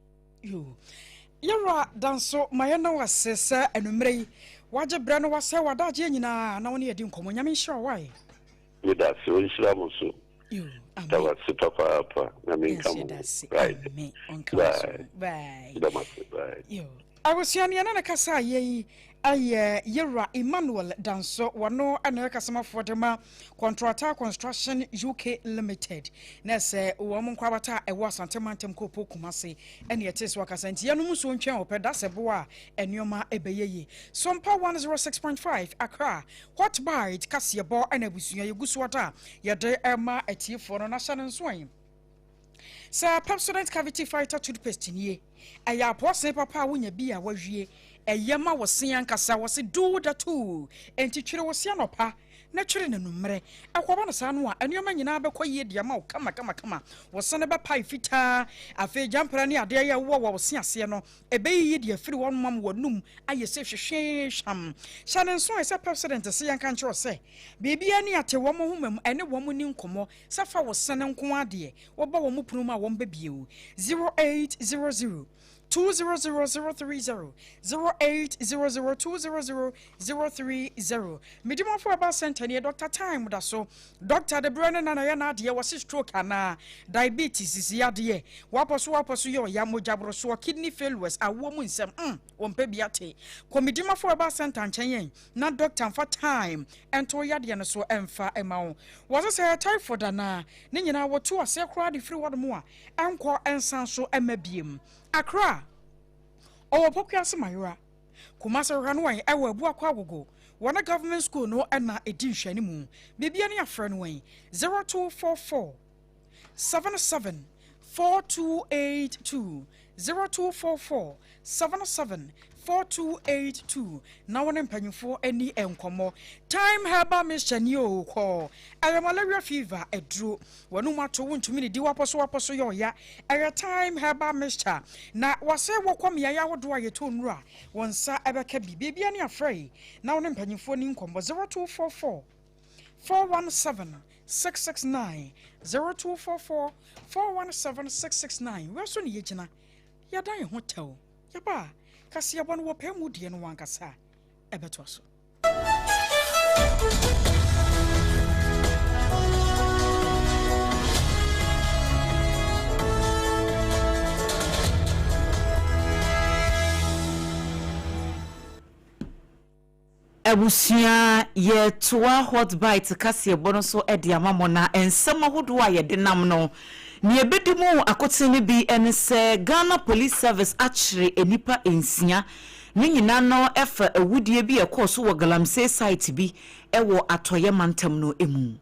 Yɛwura Danso, ma yɛna wo ase sɛ anummerɛ yi wagye berɛ no, wasɛ wadagyeɛ nyinaa na wo ne yɛdi nkɔmmɔ. Nyame nhyira wo wae. Meda ase, ɔnhyira mo so. Da wase papaapa na menka mo. Right, bye. Bye. Abusua, neɛ na ne kasa a yɛyi ɛyɛ yɛwura Emmanuel Danso. Wɔno ɛna yɛ kasamafoɔ de ma Contractor Construction UK Limited, na sɛ wɔn nkorabata a ɛwɔ Asante Mantam Kuropɔn Kumase ɛne ɛte so akasa. Nti yɛnom nso ntwɛn ɔpɛ da sɛ boa a nneɛma ɛbɛyɛ yie. Sompa 106.5 Accra, Hot Bite kaseɛbɔ ɛna abusua yɛgu so ada a yɛde ɛma atiefoɔ no. Nahyɛ no nso ɛ sɛ Pepsodent Cavity Fighter toothpaste nie. Ɛyɛ apɔɔsen papa a wonya bi a wawie, ɛyɛ ma wo se ankasa. Wɔ se do da too, enti twere wo se anɔpa na twere n'anummerɛ. Ɛkɔba no saa no a, nneɛma nyinaa bɛkɔ yie de ama wo kama kama kama. Wo se no bɛpae fitaa. Afei gyampra ne adeɛ yɛ wowɔ wɔ wo se aseɛ no, ɛbɛyiyi de afiri hɔ nom ama w'anum ayɛ sɛ hwehwee hwam. Hyɛ ne nso sɛ Pepsodent se yɛnka nkyerɛ sɛ biribiara ni ate wɔn ho mam ɛne wɔn ni nkɔmmɔ sɛ fa wo se no nko adeɛ wɔbɔ wɔn pono mu a wɔn bɛbie 0800 200030, 0800 200030. Medimafo aba center nie. Dr Time da so, doctor de berɛ ne nana yɛ n'adeɛ. Wɔse stroke anaa diabetes, sisi adeɛ wapɔ so yɛ ɔya, mogya borosoɔ, kidney failures, awoɔ mu nsɛm, wɔmpɛ bi ate. Kɔ Medimafo aba center nkyɛn yɛn na doctor mfa time ɛnto yadeɛ no so ɛmfa ɛma wo. Wɔse sɛ typhoid anaa ne nyinaa, wɔtu aseɛ koraa de firi hɔnom a ɛnkɔ ɛnsan so ɛma biem. Accra, ɔwɔ Pokuase Mayora. Kumase, hwehwɛ no wɔn ɛwɔ Abuakɔ Agogo, wɔne government school no ɛna ɛdi nhwɛne mu. Biribia ne afrɛ no wɔn 0244 77 4282, 0244 77 4282, na wɔne mpanyinfoɔ ani nkɔmmɔ. Time Herbal Mixture ni o, kɔ ɛyɛ malaria fever aduro. Wɔn mu ato wo ntumi ne di wapɔ so wapɔ so yɛ ɔya, ɛyɛ Time Herbal Mixture. Na wɔsɛ wɔkɔ mmeaeɛ ahodoɔ a yɛtɔ nnuro a, wɔn nsa ɛbɛka bi. Biribia ne afrɛ yi na wɔne mpanyinfoɔ ni nkɔmmɔ 0244 417. 669, 0244 417 669. Wei so ne yɛgyina, yɛadan yɛn ho tɛw. Yɛba a, kaseɛbɔ no wɔpae mu deɛ no wankasa a ɛbɛtoa so. Abusua, yɛretoa Hot Bite kaseɛbɔ no so de ama mo, na nsɛm ahodoɔ a yɛde nam no, nea ɛbɛdi mu akoten no bi ne sɛ Ghana Police Service akyere nnipa nsia, ne nyinaa no fa awudie bi a ɛkɔɔ so wɔ Galamsey site bi wɔ Atɔeɛ mantam no mu.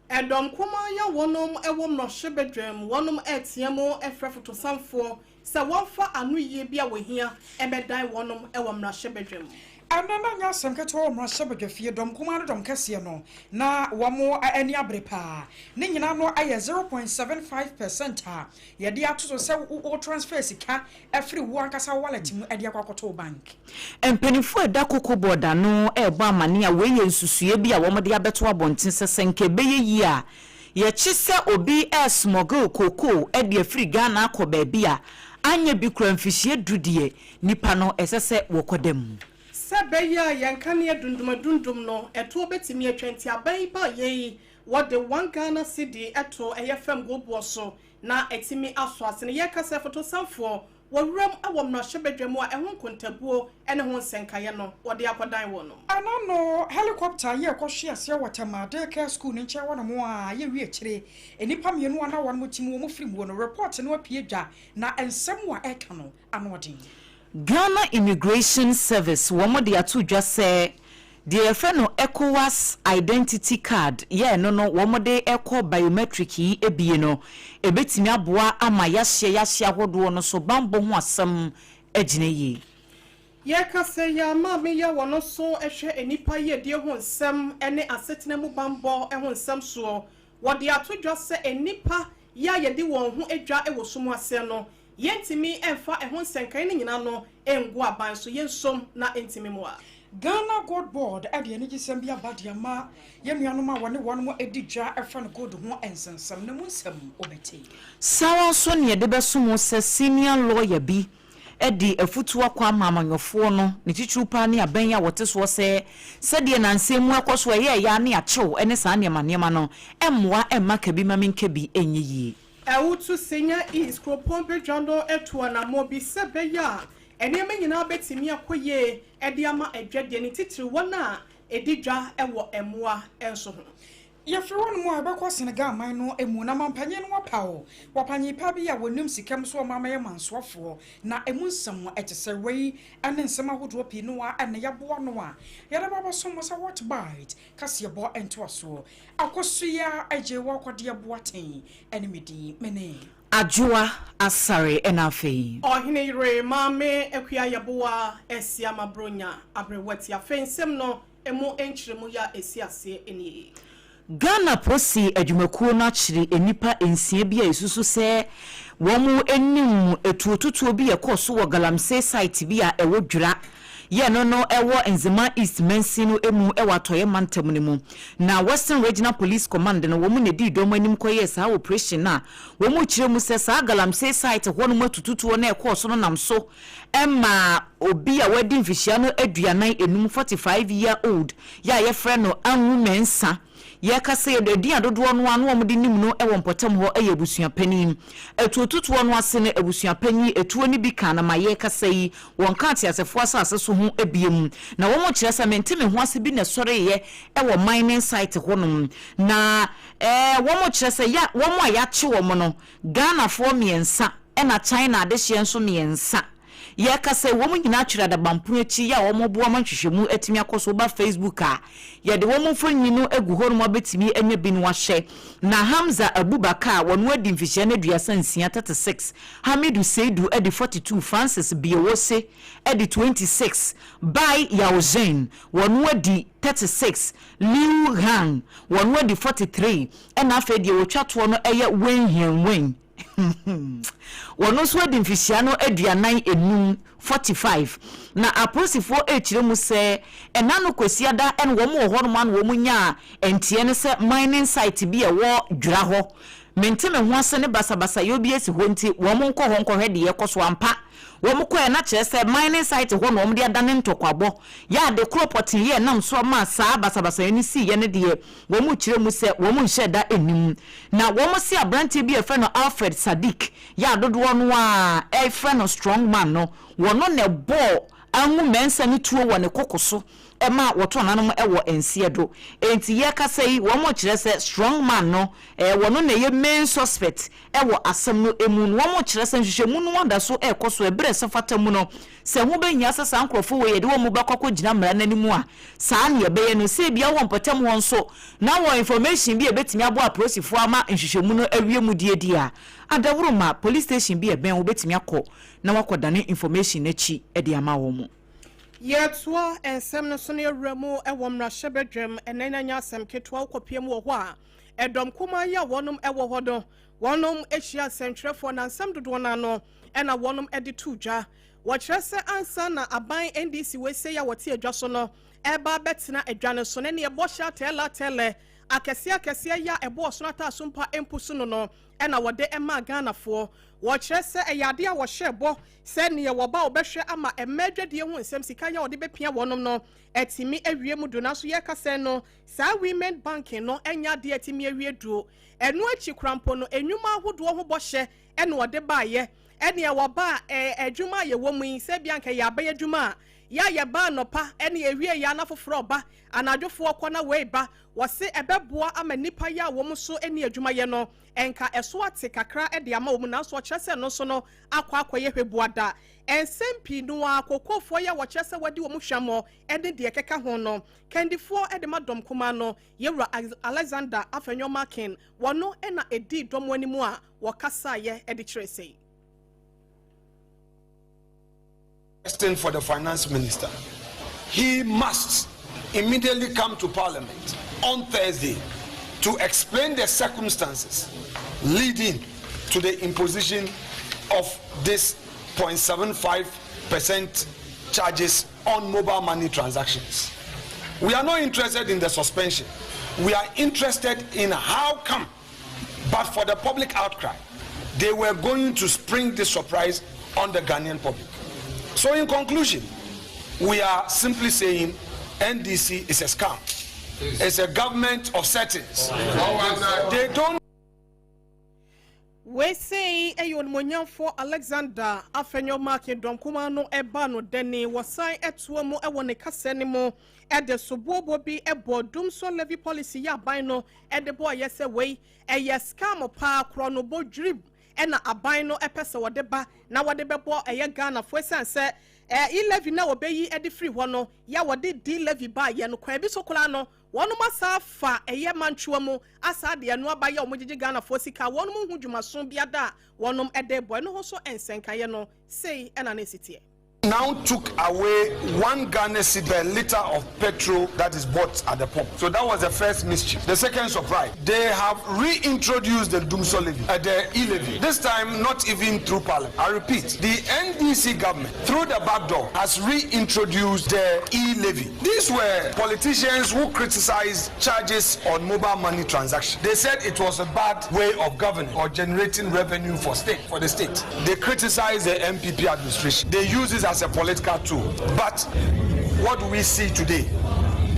Ɛdɔm kumaa yi a wɔnom wɔ mmrahyɛbadwam, wɔnom retea mu frɛ fotosanfoɔ sɛ wɔmfa anoyie bi a wɔhia mmɛdan wɔnom wɔ mmrahyɛbadwam. Ɛno na nyɛ asɛm ketewa wɔ mmrahyɛbadwafie, dɔm kumaa ne dɔm kɛseɛ no, na wɔn ani abere paa. Ne nyinaa no yɛ 0.75 percent a yɛde ato so sɛ wo transfer sika afiri wo ankasa wo wallet mu de akɔ akɔto wo bank. Mpanyimfo a ɛda Cocoa Board ano rebɔ amanneɛ a wei yɛ nsusuiɛ bi a wɔde abɛto abɔnten sɛ sɛ nka ɛbɛyɛ yie a, yɛkye sɛ obi resmuggle cocoa de afiri Ghana akɔ baabi a, anyɛ bi koraa mfihyia du deɛ, nnipa no ɛsɛ sɛ wɔkɔda mu. Sɛ ɛbɛyɛ a yɛn nkanea dundumadundum no ɛtoɔ bɛtumi atwa nti aban yi baeɛ yi wɔde one Ghana cedi too ɛyɛ fam goboɔ so na atumi asɔ asene. Yɛreka sɛ fotosanfoɔ wɔ wuram wɔ mmarahyɛbadwa mu a ɛho nkontabuo ne ho nsɛnkaeɛ no wɔde akɔdan wɔn. Ɛna no helicopter yi ɛkɔhwe aseɛ wɔ Tema Day Care School no nkyɛn hɔnom a yɛwie akyire nnipa mmienu a na wɔnom te mu wɔn firi muo no report no apue dwa na nsɛm a ɛka no ano ɔden. Ghana Immigration Service wɔn de ato dwa sɛ deɛ yɛfrɛ no Ecowas Identity Card yɛ ɛno no wɔn de kɔ biometric yi abie no ɛbɛtumi aboa ama yahyeɛ yahyeɛ ahodoɔ no so banbɔ ho asɛm agyina yie. Yɛka sɛ yɛn maame yɛ wɔn nso hwɛ nnipa yiedie ho nsɛm ne asetena mu banbɔ ho nsɛm soɔ. Wɔde ato dwa sɛ nnipa yi a yɛde wɔn ho dwa wɔ sum aseɛ no, yɛntumi mfa ɛho nsɛnkaeɛ no nyinaa no ngu aban so, yɛnsom na ɛntumi mmoa. Ghana Gold Board de anigyesɛm bi aba de ama yɛn nuanom a wɔne wɔn di dwa fa no gold ho nsɛnsɛm no mu nsɛm wobɛte. Saa ara nso na yɛde bɛsom wo sɛ senior lawyer bi de afutuo akɔ ama amanyɔfoɔ no, ne titiriw paa ne abɛn a wɔte soɔ sɛ sɛdeɛ nansa yi mu ɛkɔ so ɛyɛ ɛya ne akyew ne saa nneɛma nneɛma no mmoa mma kabi ma menka bi nyɛ yie. Awutu Senya East kuropɔn badwa no atu anammɔn bi sɛ ɛbɛyɛ a nneɛma nyinaa bɛtumi akɔ yie de ama adwadie, ne titiriw wɔn a ɛdi dwa wɔ mmoa nso ho. Yɛfiri hɔnom a, yɛbɛkɔ Senegal man no mu, na mampanyin no apaw wɔpanyin pa bi a wɔnim sika mu sɛ ɔma mɛyɛ mansoafoɔ, na ɛmu nsɛm te sɛ wei ne nsɛm ahodoɔ pii no a na yɛaboa ano a yɛde ba abɛsom mo sɛ Hot Bite kaseɛbɔ ntoasoɔ. Akosua Agyei Wakwadeɛ Boateng ne me din, mene. Adwoa Asare ɛna afei. Ɔhene yere Maame Akua Yeboah Asiamah Bronya Aberewati Afei nsɛm no Emu nkyerɛmu yi a ɛsi aseɛ nie. Ghana Polisi adwumakuo no akyere nnipa nsia bi a ɛsusu sɛ wɔn nim atuotutuo bi a ɛkɔɔ so wɔ Galamsey site bi a ɛwɔ Dwira yɛ no no wɔ Nzema East mansin no mu wɔ Atɔeɛ mantam no mu. Na Western Regional Police Command no wɔn na ɛdii dɔm anim kɔyɛɛ saa operation no a wɔn kyerɛ mu sɛ saa Galamsey site hɔnom atututuo no a ɛkɔɔ so no nam so maa obi a wadi mfehyia no 45, 45 year old, yi a yɛfrɛ no Anwu Mensah. Yɛka sɛ yɛde edin a dodoɔ no ara na wɔde nim no wɔ mpɔtam hɔ yɛ abusuapanin. Atuotutoɔ no ase no, abusuapanyin etuo no bi kaa no ma yɛrekasa yi, wɔnka ateasefoɔ asase so ho biom. Na wɔkyerɛ sɛ mente me ho ase bi na ɛsɔreeɛ wɔ mining site hɔnom. Na ɛɛ wɔkyerɛ sɛ ya wɔn a yɛakye wɔn no, Ghanafoɔ mmiɛnsa ɛna China adehyeɛ nso mmiɛnsa. Yɛrekasa yi, wɔn nyinaa twere adabampono akyi yi a wɔreboa ma nhwehwɛmu atumi akɔ so. Woba Facebook a, yɛde wɔn mfonini no agu hɔnom a wobɛtumi anya bi no ahwɛ. Na Hamza Abubakar, wɔno adi mfihyia no 36, 36, Hamidu Seidu adi 42, Francis Biewose adi 26, Bai Yaozhen, wɔno adi 36, Liu Gang, wɔno adi 43, ɛna afei deɛ wɔtwa toɔ no yɛ Wen Hian Wen. Wɔno nso adi mfihyia no 45, 45. Na apolisifoɔ rekyerɛ mu sɛ ɛna no Kwasiada na wɔn wɔ hɔnom a na wɔn nyaa nteɛ no sɛ mining site bi a ɛwɔ Dwira hɔ. Mente me ho ase ne basabasayɔ bi asi hɔ nti wɔn nkɔ hɔ nkɔhwɛ deɛ ɛrekɔ so. Ampa, wɔn kɔɛ na kyerɛ sɛ mining site hɔ na wɔn de adane ntɔkwabɔ. Yɛ ade korɔ pɔtee yɛ ɛnam so maa saa basabasayɛ no siiɛ no deɛ wɔn kyerɛ mu sɛ wɔn nhyɛ da nnim. Na wɔn se aberanteɛ bi a yɛfrɛ no Alfred Sadiq yɛ a dodoɔ no ara frɛ no Strong Man no, wɔno na ɛbɔɔ Angu Mensah no tuo wɔ ne koko so ma wɔtɔɔ n'anom wɔ nseɛ do. Enti yɛrekasa yi, wɔn kyerɛ sɛ Strong Man no, wɔno na ɛyɛ main suspect wɔ asɛm no mu. Na wɔn kyerɛ sɛ nhwehwɛmu no da so rekɔ so. Ɛberɛ a ɛsɛ fata mu no, sɛ ɛho bɛhia sɛ saa nkorɔfoɔ wei yɛde wɔn bɛkɔ akɔgyina mmara no anim a, saa na yɛbɛyɛ no. Sɛ ebia wɔ mpɔtam hɔ nso na wɔ information bi a ɛbɛtumi aboa apolisifoɔ ama nhwehwɛmu no awie mu die deɛ a, adaworo ma police station bi a ɛbɛn wo bɛtumi akɔ na wakɔdane information no akyi de ama wɔn. Yɛtoa nsɛm no so na yɛwura mu wɔ mmarahyɛbadwam ɛnɛ na nyɛ asɛm ketewa. Wokɔpie mu wɔ hɔ a, ɛdɔm kumaa yi a wɔnom wɔ hɔ no, wɔnom ahyia nsɛntwerɛfoɔ na nsɛm dodoɔ no ano ɛna wɔnom de to dwa. Wɔkyerɛ sɛ ansa na aban NDC weisei a wɔte adwa so no ɛba bɛtena adwa no so ne neɛ bɔhyɛ atɛɛlɛ atɛɛlɛ akɛseɛ akɛseɛ yɛ a ɛbɔ ɔsono ataaso mpa mpo so no ɛna wɔde ɛmaa Ghanafoɔ. Wɔkyerɛ sɛ ɛyɛ adeɛ a wɔhyɛ bɔ sɛ neɛ wɔba wɔbɛhwɛ ama mmaa adwadie ho nsɛm, sika yɛ a wɔde bɛpia wɔnom no atumi awie mu do. Nanso yɛka sɛ no saa women banking no ɛnyɛ adeɛ atumi awie duro. Ɛno akyi korampo no, enwuma ahodoɔ ho bɔhyɛ ɛna wɔde baayɛ. Ɛneɛ wɔba a adwuma a yɛwɔ mu yi, sɛ bia nka yɛ abɛyɛ adwuma a yɛ a yɛba anɔpa ɛne ewie yɛ ana foforɔ ɔba anadwofoɔ kɔ na wei ba, wɔse ɛbɛboa ama nipa yɛ a wɔn nso ne adwumayɛ no ɛnka ɛso ate kakra de ama wɔn. Nanso ɔkyerɛ sɛ no nso no akɔ akɔyɛ hwɛbuada. Nsɛm pii no a kokofoɔ yɛ a wɔkyerɛ sɛ wɔde wɔn hwɛmmɔ ne deɛ ɛkeka ho no, kandifoɔ de ma dɔm kumaa no, yɛwura Alexander Afenyo Markin, wɔno na ɛdi dɔm anim a wɔkasaeɛ de kyerɛ sɛ Question for the finance minister. He must immediately come to parliament on Thursday to explain the circumstances leading to the imposition of this 0.75% charges on mobile money transactions. We are not interested in the suspension. We are interested in how come, but for the public outcry, they were going to spring this surprise on the Ghanaian public. So in conclusion, we are simply saying NDC is a scam. It's a government of settings. They don't Weisei ɛyɛ onimonyamfoɔ Alexander Afenyo Markin. Dɔm kumaa no ɛba no dani wɔsan ɛtoa mu ɛwɔ ne kasa no mu ɛde soboɔbɔ bi ɛbɔ dumsɔ levy policy yɛ aban no ɛde bɔ ɛyɛ sɛ wei ɛyɛ scam paa, korɔ no bɔ dwirim ɛna aban no ɛpɛ sɛ wɔde ba na wɔde bɛbɔ ɛyɛ Ghanafoɔ, ɛsiane sɛ e-levy na wɔbɛyi ɛde firi hɔ no yɛ wɔde d levy ba yɛ no kwan bi so koraa no, wɔnom asa afa ɛyɛ mantwewa mu asa adeɛ no aba yɛ wɔn gyegye Ghanafoɔ sika, wɔnom ho dwumaso biada a wɔnom ɛde bɔ ɛno ho so nsɛnkaeɛ no sei ɛna ne esi teɛ. Now took away 1 Ghana cedi per litre of petrol that is bought at the pump. So that was the first mischief. The second surprise, they have reintroduced the Dumsor levy, the e-levy. This time, not even through parliament. I repeat, the NDC government, through the back door, has reintroduced the e-levy. These were politicians who criticized charges on mobile money transactions. They said it was a bad way of governing or generating revenue for the state. They criticized the NPP administration. They use it as a political tool. But what do we see today?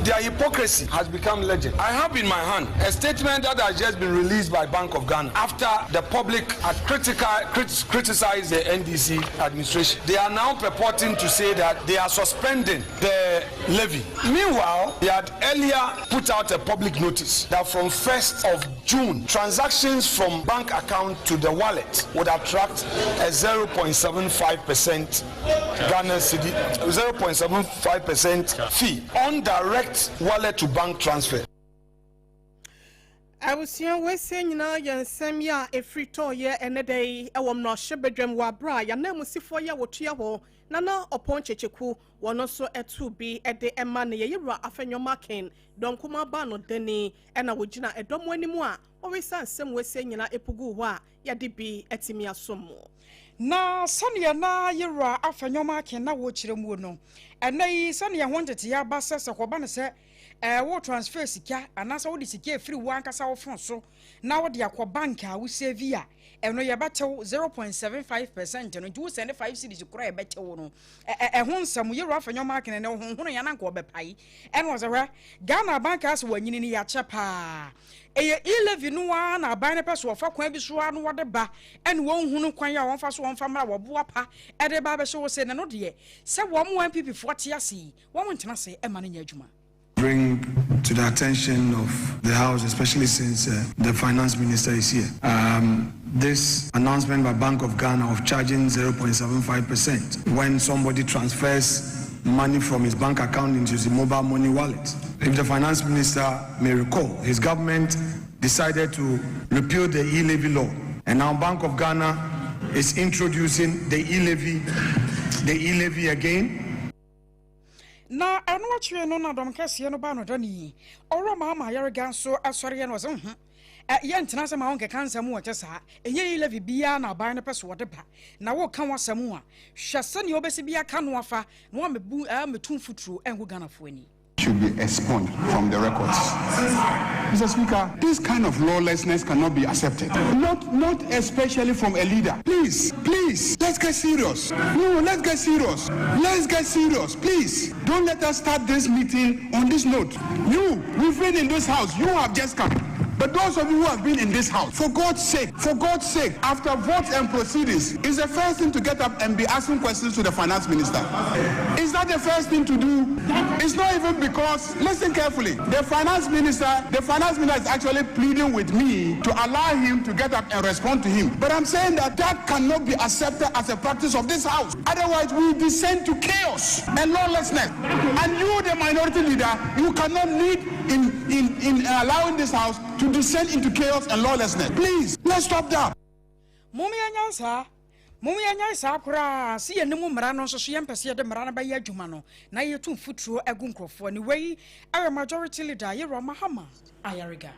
Their hypocrisy has become legend. I have in my hand a statement that has just been released by Bank of Ghana after the public had criticized the NDC administration. They are now purporting to say that they are suspending the levy. Meanwhile, they had earlier put out a public notice that from 1st of June, transactions from bank account to the wallet would attract a 0.75% Ghana cedi, 0.75% fee on direct wallet to bank transfer. Abusua, wesie nyinaa yɛ nsɛm yi a ɛfiri tɔɔyɛ ɛnɛ da yi ɛwɔ mmarahyɛbadwam wɔ aberɛ a yɛananmusifoɔ yi a wɔtua hɔ Nana Ɔpɔn Kyekyeku wɔn nso ɛto bi ɛde ɛma ne yɛyɛwura Afenyo-Markin dɔnkoma ba no dani ɛna wɔgyina ɛdɔm anim a wɔresa nsɛm wesie nyinaa epugu hɔ a yɛde bi atumi asom mu. Na sɛneɛ na yɛwura Afenyo-Markin na wɔkyerɛ mu no, ɛnɛ yi sɛneɛ ho nteteɛ aba sɛ sɛ kɔba no sɛ wo transfer sika anaasɛ wode sika efiri wo ankasa wo phone so na wode akɔ bank a wo save a, ɛno yɛbɛtew 0.75% no. Nti wo send 5 cedis koraa, yɛbɛtew no. Ɛho nsɛm yɛwura Afenyo-Markin ne honhono yɛn anka ɔbɛpae ɛna ɔsɛ hwɛ Ghana bank ase wɔanyini no yɛakyɛ paa. Ɛyɛ e-levy no ara na aban no pɛ so wɔfa kwan bi so ara na wɔde ba, ɛne wɔnhunu kwan a wɔmfa so wɔmfa mmra wɔboa pa ɛde ba abɛhyɛ wɔ sɛ na no deɛ sɛ wɔn mo NPP foɔ te ase yi, wɔn ntena ase ɛma no nyɛ adwuma. Bring to the attention of the House, especially since the finance minister is here. This announcement by Bank of Ghana of charging 0.75% when somebody transfers money from his bank account into his mobile money wallet. If the finance minister may recall, his government decided to repeal the e-levy law, and now Bank of Ghana is introducing the e-levy again. Na ɛno akyire no na dɔm kɛseɛ no ba no da ni ɔwura Mahama Ayariga nso asɔreɛ no ɔsɛ ho yɛntena sɛ ma wo nkeka nsɛm wɔ kyɛ saa. Ɛnyɛ e-levy biara na aban no pɛ so wɔde ba, na woka w'asɛm a, hwɛ sɛnea wobɛsi bi aka no afa na wamɛbu mɛtu mfuturo ɛngu Ghanafoɔ ani. Should be expunged from the records. Mr. Speaker, this kind of lawlessness cannot be accepted. Not especially from a leader. Please, please, let's get serious. No, let's get serious. Let's get serious. Please, don't let us start this meeting on this note. You, we've been in this house. You have just come. But those of you who have been in this house, for God's sake, after votes and proceedings, is the first thing to get up and be asking questions to the finance minister. Is that the first thing to do? It's not even because, listen carefully, the finance minister is actually pleading with me to allow him to get up and respond to him. But I'm saying that that cannot be accepted as a practice of this house. Otherwise, we descend to chaos and lawlessness. And you, the minority leader, you cannot lead in allowing this house to descend into chaos and lawlessness. Please, let's stop that. Mom yɛnya saa, mom yɛnya saa koraa sɛ yɛne mu mmara no nso so yɛmpɛ sɛ yɛde mmara no bɛyɛ adwuma no na yɛtu mfuturo agu nkurɔfoɔ ne. Wei ɛyɛ majority leader yɛwura Mahama Ayariga.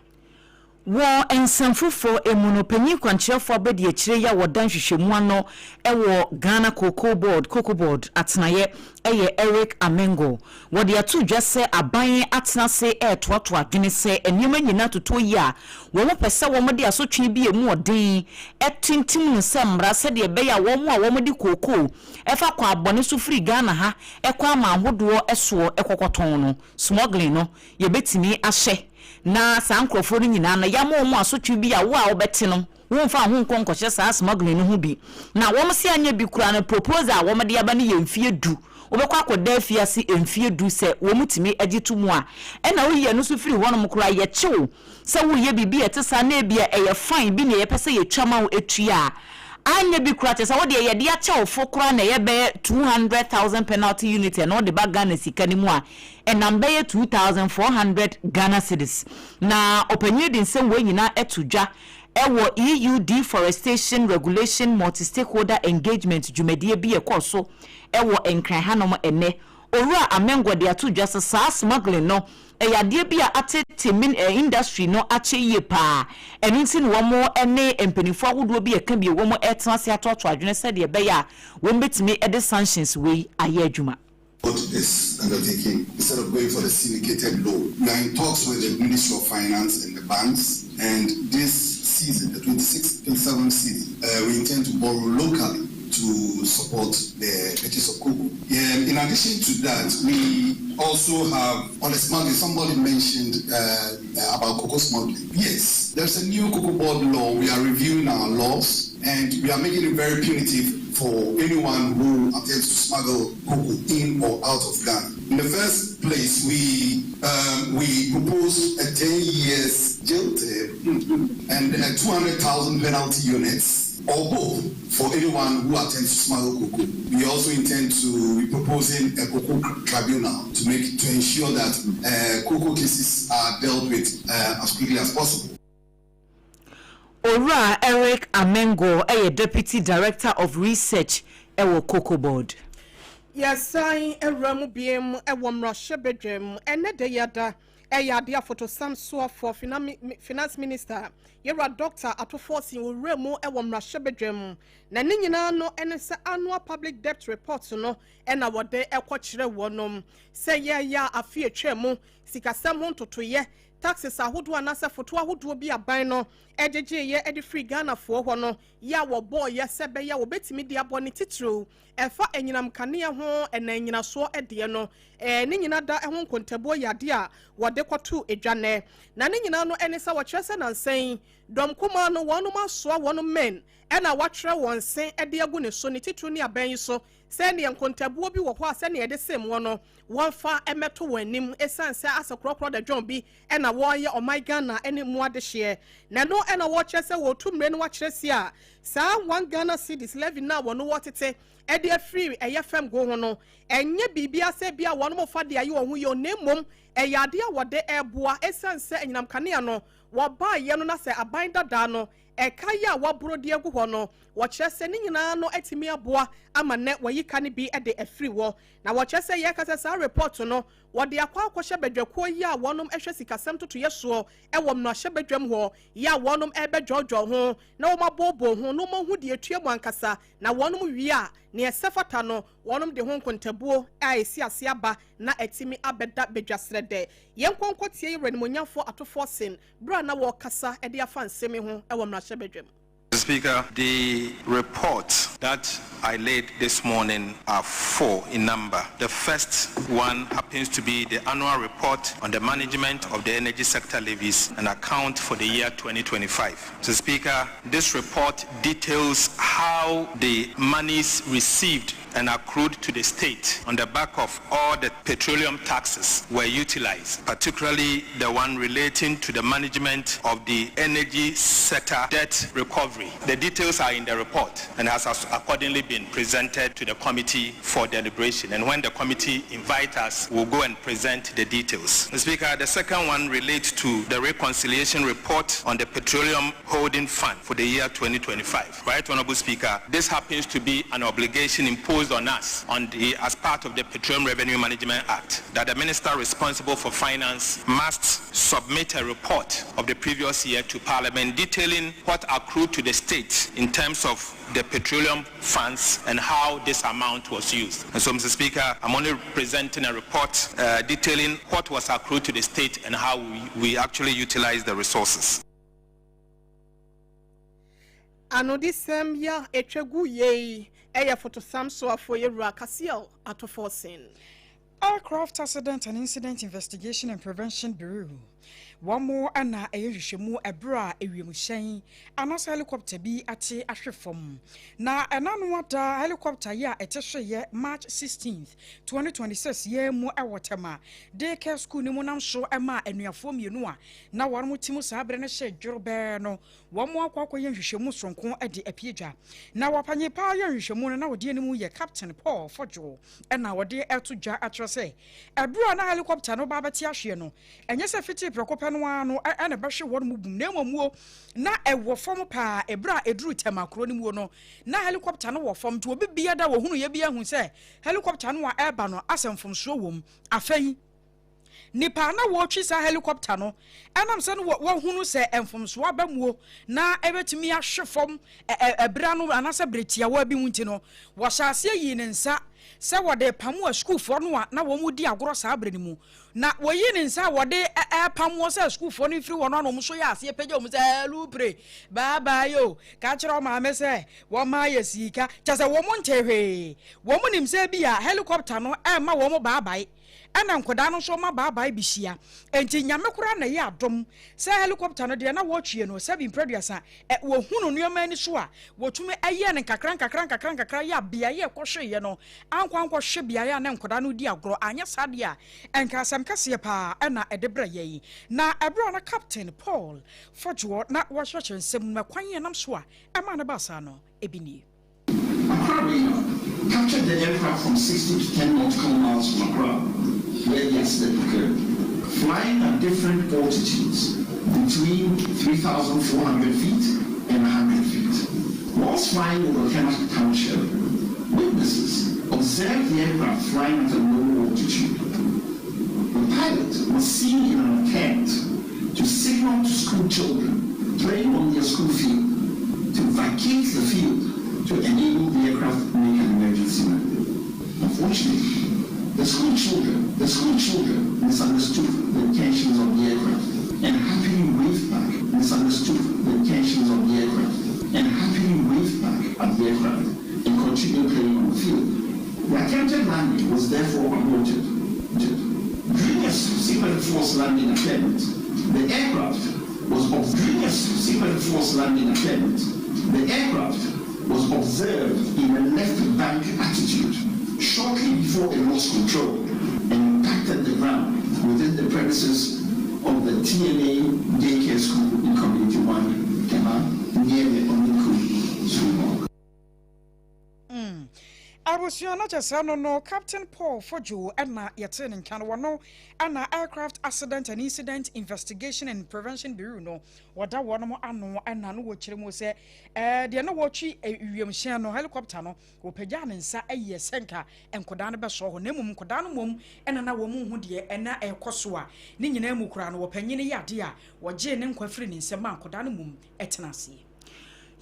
Wɔ nsɛm foforɔ mu no, panyin kwankyerɛfoɔ abɛdi akyire yi a wɔda nhwehwɛmu ano wɔ Ghana Cocoa Board, Cocoa Board atenaeɛ, ɛyɛ Eric Amengo, wɔde ato dwa sɛ aban atena ase ɛretoatoa adwene sɛ nneɛma nyinaa totɔ yi a, wɔn pɛ sɛ wɔn de asotwe bi emu ɔden ɛtintim no sɛ mmara, sɛdeɛ ɛbɛyɛ a wɔn a wɔn de kookoo ɛfa kɔ abɔne so firi Ghana ha ɛkɔ ama ahodoɔ ɛsoɔ ɛkɔkɔtɔn no, smuggling no, yɛbɛtumi ahyɛ na saa nkurɔfoɔ no nyinaa no yɛama wɔn asotwe bi a wo a wobɛte no wɔmfa ho nkɔ nkɔhyɛ saa smuggling no ho bi. Na wɔn se anyɛ bi koraa no, proposal a wɔn de aba no yɛ mfie 10, wobɛkɔ akɔda afiase mfie 10 sɛ wɔn tumi agye to mu a. Ɛna woyi ɛno nso firi hɔnom koraa, yɛkyew sɛ woyɛ biribi a ɛte saa na ebi a ɛyɛ fine bi na yɛpɛ sɛ yɛtwa ma wo etua a, anyɛ bi koraa kyɛ sɛ wodeɛ yɛde akyɛwfo koraa na ɛyɛ bɛyɛ 200,000 penalty unit. Ɛna ɔde ba Ghana sika no mu a, ɛnam bɛyɛ 2,400 Ghana cedis. Na ɔpanyin de nsɛm wɔ nyinaa ɛto dwa ɛwɔ EU deforestation regulation multi stakeholder engagement dwumadie bi ɛkɔɔ so ɛwɔ Nkran hanom ɛnɛ. Owura Amengɔ de ato dwa sɛ saa smuggling no ɛyɛ adeɛ bi a atete min industry no akyɛ yie paa. Ɛno nti na wɔn ne mpanimfoɔ ahodoɔ bi ɛka bi wɔn ɛtena ase atoato adwene sɛdeɛ ɛbɛyɛ a wɔn bɛtumi de sanctions wei ayɛ adwuma. Go to this undertaking instead of going for the syndicated loan. We are in talks with the Ministry of Finance and the banks, and this season, the 26 27 season, we intend to borrow locally to support the purchase of cocoa. And in addition to that, we also have on the smuggling, somebody mentioned about cocoa smuggling. Yes, there's a new Cocoa Board law. We are reviewing our laws and we are making it very punitive for anyone who attempts to smuggle cocoa in or out of Ghana. In the first place, we propose a 10 years jail term and a 200,000 penalty units or both for anyone who attempts to smuggle cocoa. We also intend to be proposing a cocoa tribunal to ensure that cocoa cases are dealt with as quickly as possible. Owura Eric Amengo yɛ Deputy Director of Research wɔ Cocoa Board. Yɛsan awura mu biom wɔ mmarahyɛbadwam ɛnnɛ da yi ada. Ɛyɛ adeɛ a fotosam soafoɔ, Finance Minister, Yɛwura Dɔkta Ato Forson owura mu wɔ mmarahyɛbadwam. Na ne nyinaa no ne sɛ annual public debt report no na wɔde kɔkyerɛ wɔnom. Sɛ yɛyɛ a afe atwa mu sikasɛm ho ntotoeɛ, taxes ahodoɔ anaasɛ foto ahodoɔ bi aban no gyegyeeɛ de firi Ghanafoɔ hɔ no yɛ a wɔbɔeɛ sɛ ɛbɛyɛ a wɔbɛtumi de abɔ ne titiriw ɛfa anyinam nkanea ho ɛna nnyinasoɔ deɛ no ne nyina da ho nkontabuo yɛ adeɛ a wɔde kɔto dwa nnɛ. Na ne nyinaa no ɛne sɛ wɔkyerɛ sɛ nansa yi dɔm kumaa no wɔnom asoa wɔn mmɛn ɛna wɔatwerɛ wɔn se de agu ne so ne titiriw ne abɛn yi so Sɛdeɛ nkontabuo bi wɔ hɔ a sɛdeɛ yɛde sem wɔn no, wɔmfa mmɛto wɔn anim ɛsiane sɛ asɛ korɔkorɔ da dwɔn bi na wɔreyɛ ɔman Ghana ne mu adehyeɛ. Na ɛno na wɔrekyerɛ sɛ wɔretu mmire no akyerɛ si a saa One Ghana Cedis levy no a wɔn wɔretete de afiri ɛyɛ fam go ho no, ɛnyɛ biribiara sɛ ebia wɔn refa de ayɛ wɔn ho yie o, na mmom ɛyɛ adeɛ a wɔde reboa ɛsiane sɛ anyinam kanea no wɔbaeɛ no na sɛ aban dadaa no Ɛka yi a wɔaboro de agu hɔ no, wɔkyerɛ sɛ ne nyinaa no atumi aboa ama nnɛ wɔayi ka no bi de afiri hɔ. Na wɔkyerɛ sɛ yɛreka sɛ saa report no, wɔde akɔ akɔhyɛ badwakuo yi a wɔnom hwɛ sikasɛm ntotoeɛ soɔ wɔ mmarahyɛbadwam hɔ yi a wɔnom rebɛdwɔɔdwɔɔ ho na wɔn abooboo ho na wɔn ahu deɛ ɛtua mu ankasa na wɔnom wie a, neɛ ɛsɛ fata no wɔnom de ho nkontabuo a ɛsi aseɛ aba na atumi abɛda badwa serɛdɛ. Yɛnkɔ nkɔtie Yɛwura Animuonyamfoɔ Ato Forson Bere a na wɔrekasa de afa nsɛm yi ho wɔ mmarahyɛbadwam. Mr. Speaker, the report that I laid this morning are four in number. The first one happens to be the annual report on the management of the energy sector levies and account for the year 2025. Mr. Speaker, this report details how the monies received and accrued to the state on the back of all the petroleum taxes were utilized, particularly the one relating to the management of the energy sector debt recovery. The details are in the report and has accordingly been presented to the committee for deliberation. And when the committee invites us, we'll go and present the details. Mr. Speaker, the second one relates to the reconciliation report on the Petroleum Holding Fund for the year 2025. Right, Honorable Speaker, this happens to be an obligation imposed on us on the, as part of the Petroleum Revenue Management Act that the minister responsible for finance must submit a report of the previous year to Parliament detailing what accrued to the state in terms of the petroleum funds and how this amount was used. And so, Mr. Speaker, I'm only presenting a report detailing what was accrued to the state and how we actually utilized the resources. Anodisɛm yi a ɛtwa gu yei yɛ fotosam soafoɔ Yɛwura Cassiel Ato Forson. Aircraft Accident and Incident Investigation and Prevention Bureau, Wɔn na ɛyɛ nhwehwɛmu ɛberɛ a ewiemhyɛn anaasɛ helicopter bi ate ahwe fam. Na ɛna no ada helicopter yi a ɛte hweeɛ March 16th, 2026 yɛ mu wɔ Tema Daycare School no mu nam so maa anuafoɔ mmienu a na wɔn te mu saa berɛ no hyɛɛ dworobɛɛ no. Wɔakɔ akɔyɛ nhwehwɛmu soronko de apue dwa. Na wɔpanyin paa yɛ nhwehwɛmu no na ɔdi anim yɛ Captain Paul Fodjo na ɔde reto dwa akyerɛ sɛ ɛberɛ a na helicopter no ba abɛte ahweɛ no, ɛnyɛ sɛ fitee prɛko pɛ no ara no na ɛbɛhwe wɔn mu bum na mmom muo na ɛwɔ fam paa. Ɛberɛ a ɛduruu Tema kuro no muo no, na helicopter no wɔ fam nti obi biara a ɔhunuiɛ biara hu sɛ helicopter no a ɛreba no asɛ mfomsoɔ wɔ mu. Afei. Nnipa a na wɔretwi saa helikopta no, ɛnam sɛ na wɔahunu sɛ mfomsoɔ aba muo na ɛbɛtumi ahwe fam ɛberɛ ano anaasɛ berɛ tiawa bi mu nti no, wɔhyɛ aseɛ yii ne nsa sɛ wɔde repamo asukuufoɔ no a na wɔredi agorɔ saa berɛ no mu. Na wɔyii ne nsa a wɔde repamoɔ sɛ asukuufoɔ no mfiri hɔ no a na wɔn nso yɛ aseɛ pagya wɔn sɛ lupre, bye bye o, ka kyerɛ wo maame sɛ wɔma yɛ sika. Kyɛ sɛ wɔn ntee hwee. Wɔn nim sɛ bi a helikopta no ɛrema wɔn bye bye. Ɛna nkwadaa no nso ɔma baabae behyia. Enti Nyame koraa na ɛyɛ adom sɛ helicopter no deɛ na wɔretwie no sɛbi mprɛduasa ɛ, wɔhunu nneɛma ani so a wɔtumi yɛɛ no nkakra nkakra nkakra nkakra yɛ a beaeɛ a ɛkɔhweeɛ no ankɔ ankɔhwe beaeɛ a na nkwadaa no redi agorɔ. Anyɛ saa deɛ a ɛnka asɛm kɛseɛ paa na ɛde brɛ yɛn. Na ɛberɛ a na Captain Paul Fodjour na wɔrekyerɛkyerɛ nsɛm mu no ɛkwan a ɛnam so a ɛmaa no baa saa no ebi nie. Accra radar captured the aircraft from 60 to 10 nautical miles from Accra, where the accident occurred, flying at different altitudes between 3,400 feet and 100 feet. Whilst flying over Tema Township, witnesses observed the aircraft flying at a low altitude. The pilot was seen in an attempt to signal to school children playing on their school field to vacate the field to enable the aircraft to make an emergency landing. Unfortunately, the school children, the school children misunderstood the intentions of the aircraft and happily waved back, misunderstood the intentions of the aircraft and happily waved back at the aircraft and continued playing on the field. The attempted landing was therefore aborted. During a subsequent forced landing attempt, the aircraft was during a subsequent forced landing attempt, the aircraft was observed in a left bank attitude shortly before it lost control and impacted the ground within the premises of the TNA daycare school in Community 1, Tema, near the Oniku School Block. Abusua no kyɛ sɛ no Captain Paul Fojo ɛna yɛte ne nka no, wɔno ɛna Aircraft Accident and Incident Investigation and Prevention Bureau no wɔda wɔnom ano, ɛna no wɔkyerɛ mu sɛ deɛ no wɔtwi wiemhyɛn no, helicopter no, wɔpagya ne nsa ɛyɛ sɛ nka nkɔdaa no bɛsɔ hɔ, na mmom nkɔdaa no mmom ɛna na wɔn ho deɛ ɛna ɛkɔ so a ne nyinaa mu koraa no, wɔpanyin yɛ adeɛ a wɔgyee ne nkwa firi ne nsam a nkɔdaa no mmom ɛtena aseɛ.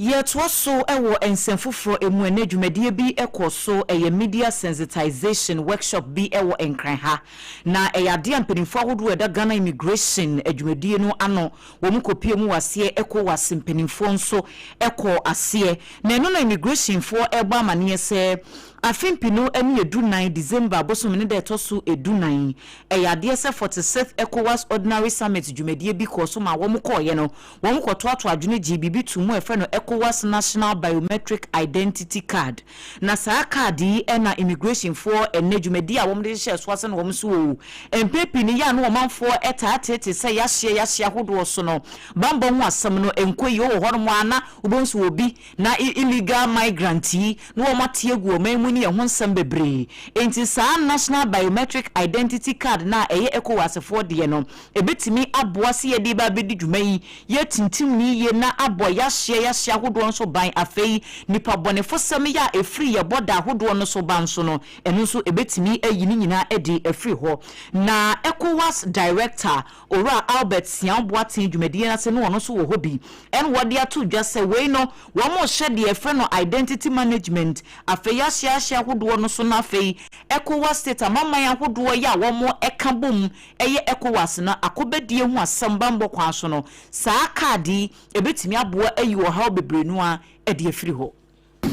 Yɛtoa so wɔ nsɛm foforɔ mu. Ɛnɛ dwumadie bi kɔ so, ɛyɛ media sensitization workshop bi wɔ Nkran ha, na ɛyɛ adeɛ a mpanimfoɔ ahodoɔ ɛda Ghana Immigration adwumadie no ano wɔn kɔpie mu wɔ aseɛ. ECOWAS mpanimfoɔ nso kɔ aseɛ, na ɛno na immigrationfoɔ ɛbɔ amaneɛ sɛ afe 2014 December bosom ne da ɛtɔ so 14, ɛyɛ adeɛ sɛ 46th ECOWAS Ordinary Summit dwumadie bi kɔɔ so ma wɔn kɔɔeɛ no, wɔn kɔtoato adwene gye biribi to mu a ɛfrɛ no ECOWAS National Biometric Identity Card. Na saa card yi ɛna immigrationfoɔ ɛnɛ dwumadie a wɔn de hyehyɛ so ase na wɔn nso wɔ mpɛ pii no yɛ a no ɔmanfoɔ ɛtaa tete sɛ yɛahyia yɛahyia ahodoɔ so no, bambɔ ho asɛm no nkɔ yie wɔ hɔnom a, na wobɛhu so wɔ bi na illegal migrant yi na wɔn ate agu ɔman mu ne yɛn ho nsɛm bebree. Nti saa National Biometric Identity Card na ɛyɛ ECOWASfoɔ deɛ no, ebetumi aboa sɛ yɛde ba abɛdi dwuma yi, yɛtintim ne yie na abɔ yɛahyia yɛahyia ahodoɔ nso ban. Afei nipa bɔnefo sɛm yɛ a efiri yɛ bɔda ahodoɔ no so ba nso no, ɛno nso ebetumi ayi ne nyinaa de afiri hɔ. Na ECOWAS director, Owura Albert Siaw Boateng, dwumadie no ase no, ɔno nso wɔ hɔ bi, ɛna wɔde ato dwa sɛ wei no wɔn rehyɛ deɛ yɛfrɛ no identity management, afei ahyia ahyia ahodoɔ no so no, afei ECOWAS state amaman ahodoɔ yi a wɔn ɛka bom ɛyɛ ECOWAS no akɔbɛdie ho asɛm bambɔ kwan so no, saa kaadi yi ebɛtumi aboa ayi ɔhaw bebree no a ɛde afiri hɔ.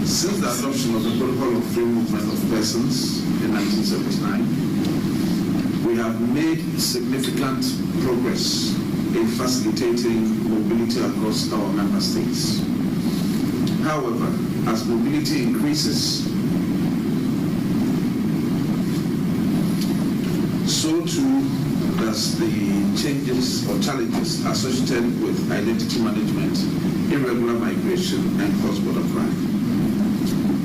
Since the adoption of the Protocol on Free Movement of Persons in 1979, we have made significant progress in facilitating mobility across our member states. However, as mobility increases, so too does the changes or challenges associated with identity management, irregular migration, and cross-border crime.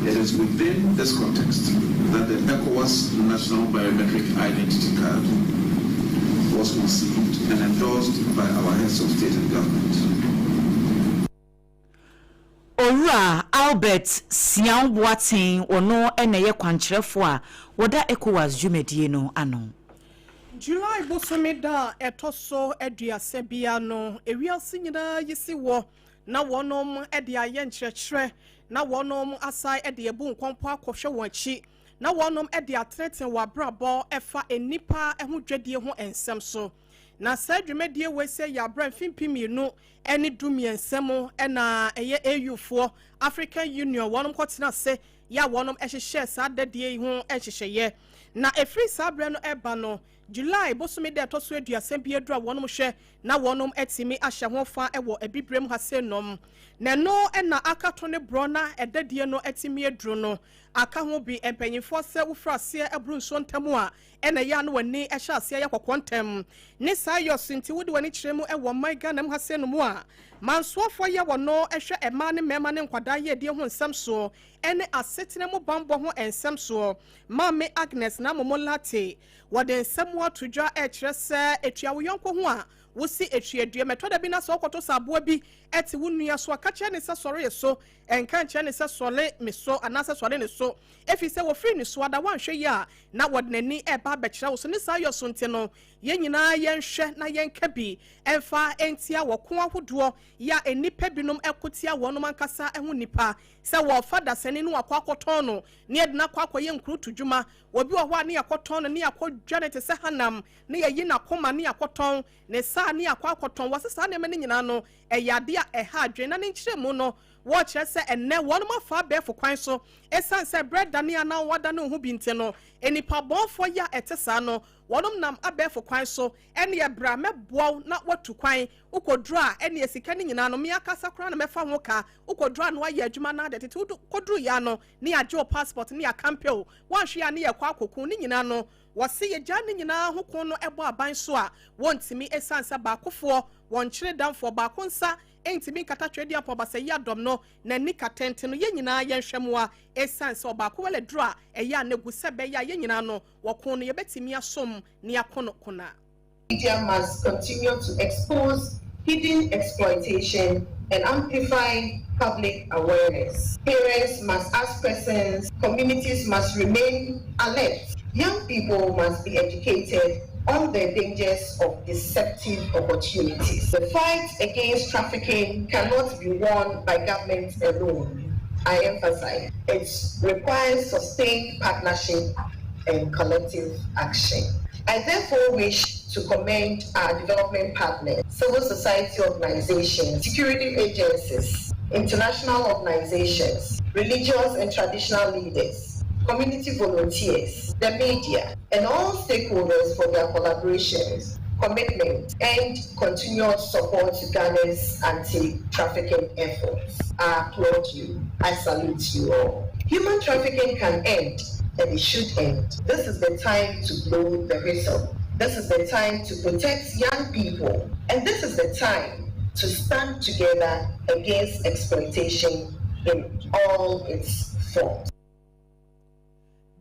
It is within this context that the ECOWAS National Biometric Identity Card was conceived and endorsed by our heads of state and government. Owura Albert Siaw Boateng, ɔno ɛna ɛyɛ kwankyerɛfoɔ a wɔda ECOWAS dwumadie no ano. July bosome da a ɛtɔ so 30 bia no, ewiase nyinaa yi si wɔ na wɔnom de ayɛ nkyerɛkyerɛ na wɔnom asan de ebu nkɔmpɔ akɔhwɛ wɔn akyi na wɔnom de atenetene wɔ abrabɔ ɛfa nnipa ho dwadie ho nsɛm so. Na saa dwumadie wei sɛ yɛ abra mfimfini 2013 mu, ɛna ɛyɛ AU foɔ, African Union, wɔnom kɔtena ase yɛ a wɔnom hyehyɛ saa dadie yi ho nhyehyɛeɛ. Na ɛfiri saa berɛ no ɛba no, July bosome da ɛtɔ so 30 bi aduru a, wɔnom hwɛ na wɔnom atumi ahyɛ ho fa wɔ Abibirem ha se nom. Na ɛno ɛna akato ne borɔ na ɛdadie no atumi aduru no aka ho bi. Mpanyinfoɔ sɛ wofiri aseɛ aburu nsuo ntam a, ɛna ɛyɛ a no w'ani ɛhyɛ aseɛ yɛ kɔkɔɔ ntɛm ne saa yɛ ɔso. Nti wode w'ani kyerɛ mu ɛwɔ ɔman Ghana mu ha se no mu a, mansoafoɔ yɛ wɔ no ɛhwɛ mmaa ne mmarima ne nkwadaa yɛdie ho nsɛm soɔ ɛne asetena mu bambɔ ho nsɛm soɔ, Maame Agnes Naa Momo Lartey, wɔde nsɛm ato dwa ɛkyerɛ sɛ etua wo yɔnko ho a wosi etuadua mɛtɔ da bi na sɛ ɔkɔto sɛ aboa bi. te wo nua so a, ka kyerɛ no sɛ, 'Sɔre so! Nka nkyerɛ no sɛ, 'Sɔre me so! anaasɛ 'Sɔre ne so! Ɛfiri sɛ wɔfiri ne so ada, woanhwɛ yie a, na wɔde n'ani reba abɛkyerɛ wo so. Ne saa yɔ so nti no, yɛn nyinaa yɛnhwɛ na yɛnka bi mfa ntia ɔko ahodoɔ yi a nnipa binom ko tia wɔnom ankasa ho nnipa, sɛ wɔrefa dasani no akɔ akɔtɔn no, na yɛde no akɔ akɔyɛ nkurutudwuma. Obi wɔ hɔ a, ne yɛakɔtɔn no, ne yɛakɔdwa no te sɛ hanam, ne yɛayi n'akoma, ne yɛakɔtɔn ne saa, ne yɛakɔ akɔtɔn. Wɔse saa nneɛma no nyinaa no, ɛyɛ adeɛ a ɛha adwene, na ne nkyerɛmu no, wɔkyerɛ sɛ ɛnnɛ wɔnom afa abɛɛfo kwan so, ɛsiane sɛ berɛ dane a na wɔadane wo ho bi nti no, nnipa bɔnfoɔ yi a ɛte saa no, wɔnom nam abɛɛfo kwan so, ɛneɛ bra mɛboa wo na woatu kwan, wokɔduru a, ɛneɛ sika no nyinaa no, me ankasa koraa na mɛfa ho ka, wokɔduru a na woayɛ adwuma no ara deɛ, tete wokɔduru yɛ a no, ne yɛagye wo passport, ne yɛakampe wo, woanhwɛ yɛ a ne yɛkɔ akɔku, ne nyinaa no, wɔse yɛgyaa ne nyinaa ho ko no bɔ aban so a, wɔntumi, ɛsiane sɛ baakofoɔ, wɔnkyere damfoɔ, baako nsa ntumi nkata Tweaduampɔn Basayi adɔm no n'ani katɛnte no, yɛn nyinaa yɛnhwɛ mmoa, ɛsiane sɛ ɔbaako wɛlɛ duru a, ɛyɛ a na ɛgu sɛ ɛbɛyɛ a yɛn nyinaa no, wɔko no, yɛbɛtumi asom ne yɛako no kona. Media must continue to expose hidden exploitation and amplify public awareness. Parents must ask questions, communities must remain alert, young people must be educated on the dangers of deceptive opportunities. The fight against trafficking cannot be won by government alone. I emphasize. It requires sustained partnership and collective action. I therefore wish to commend our development partners, civil society organizations, security agencies, international organizations, religious and traditional leaders, community volunteers, the media, and all stakeholders for their collaborations, commitment, and continued support to Ghana's anti-trafficking efforts. I applaud you. I salute you all. Human trafficking can end, and it should end. This is the time to blow the whistle. This is the time to protect young people. And this is the time to stand together against exploitation in all its forms.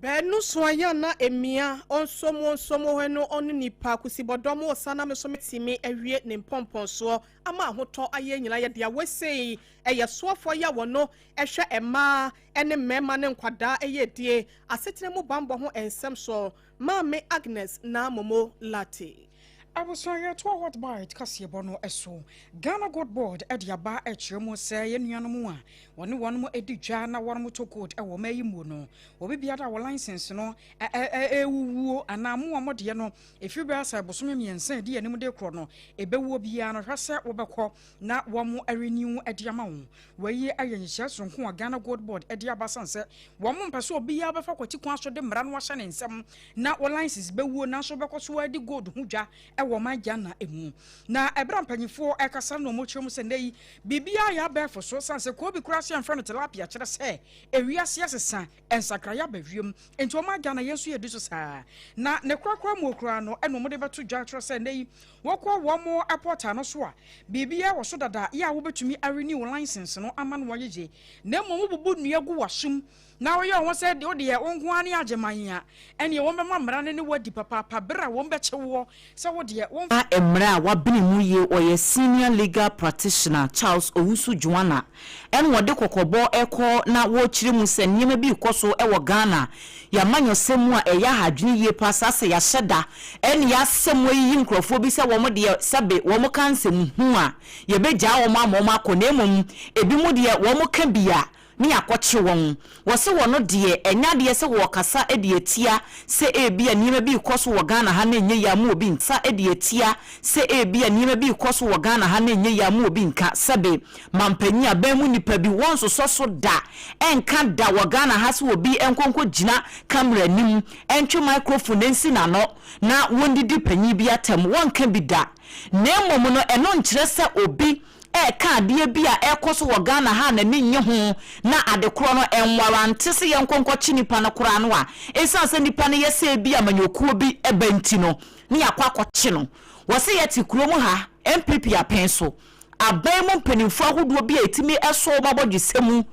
Baanu so ayɛ a na emia ɔnsɔ mu ɔnsɔ mu hɔ no ɔne nipa kusibɔdɔm ɔsa na me so metumi awie ne mpɔmpɔnsoɔ ama ahotɔ ayɛ nyina yɛ dea. Wesei ɛyɛ soafoɔ yi a wɔno ɛhwɛ mmaa ne mmarima ne nkwadaa ɛyɛ die asetena mu bambɔ ho nsɛm soɔ, Maame Agnes Naa Momo Lartey. Abusua yɛtoa Hot Bite kaseɛbɔ no so. Ghana Gold Board de aba rekyerɛ mu sɛ yɛn nuanom a wɔne wɔn di dwa na wɔn tɔ gold wɔ ɔman yi mu no, obi biara a wɔ license no ɛrewuo anaa mo a mo deɛ no ɛfiri bɛyɛ sɛ bosome mmiɛnsa ɛdi anim de korɔ no ɛbɛwuo biara no, hwɛ sɛ wobɛkɔ na wɔn renew de ama wo. Wei yɛ nhyehyɛe soronko a Ghana Gold Board de aba sane sɛ wɔn mpɛ sɛ obiara bɛfa kwati kwan so de mmara no ahyɛ ne nsam na wo license bɛwuo nanso wobɛkɔ so adi gold ho dwa wɔ ɔman Ghana mu. Na ɛberɛ a mpanyinfoɔ ɛkasa no na wɔkyerɛ mu sɛ nnɛ yi biribiara yɛ abɛɛfo so sane sɛ kuro bi koraa sɛ yɛmfrɛ no tilapia kyerɛ sɛ ewiase asesa, nsakraeɛ aba wiem nti ɔman Ghana yɛn nso yɛdi so saa. Na ne korakora mu koraa no ɛna wɔde bɛto dwa kyerɛ sɛ nnɛ yi Wokɔ wɔn portal no so a, biribiara wɔ so dada yɛ a wobɛtumi arenew wo license no ama no ayɛ yie. Na mmom wobubu nnua gu w'asom na woyɛ wo ho sɛ wo deɛ wo nko ara ne agyeman a, ɛnneɛ wɔbɛma mmara no ne wo adi papaapa berɛ a wɔbɛkye woɔ sɛ wo deɛ wo. Mmerɛ a wabene mu yie ɔyɛ Senior Legal Practitioner Charles Owusu Joanna ɛna ɔde kɔkɔbɔ rekɔ na wɔrekyerɛ mu sɛ nneɛma bi rekɔ so wɔ Ghana yɛamanyɔsɛm mu a ɛyɛ ahadwene yie paa saa sɛ yɛahyɛ da ɛne yɛasɛ mu ayiyi nkorɔfoɔ bi sɛ wɔn deɛ sɛbe wɔn ka nsɛm hu a yɛbɛgyaa wɔn ama wɔn akɔ na mmom ebi mo deɛ wɔn ka bi a ne yɛakɔkye wɔn. Wɔse wɔno deɛ ɛnyɛ adeɛ sɛ wɔɔkasa de atia sɛ ebia nneɛma bi rekɔ so wɔ Ghana ha na ɛnyɛ yie ama obi nka de atia sɛ ebia nneɛma bi rekɔ so wɔ Ghana ha na ɛnyɛ yie ama obi nka. Sɛbe mampanyin aban mu nnipa bi wɔnsosɔ so da nka da wɔ Ghana ha sɛ obi nkɔ nkɔgyina camera anim ntwe microphone nsi n'ano na wɔndidi panyin bi atɛm. Wɔnka bi da. Na mmom no ɛno nkyerɛ sɛ obi reka adeɛ bi a ɛrekɔ so wɔ Ghana ha a n'ani nnye ho na ade korɔ no ɛnwarante sɛ yɛnkɔ nkɔkye nipa no koraa no a, ɛsiane sɛ nipa no yɛ sɛ ebi amanyɔkuo bi ba nti no ne yɛakɔ akɔkye no. Wɔse yɛte kurom ha, NPP apɛn so, aban mu mpanimfoɔ ahodoɔ bi a ɛtumi sɔ wɔn abɔdwesɛ mu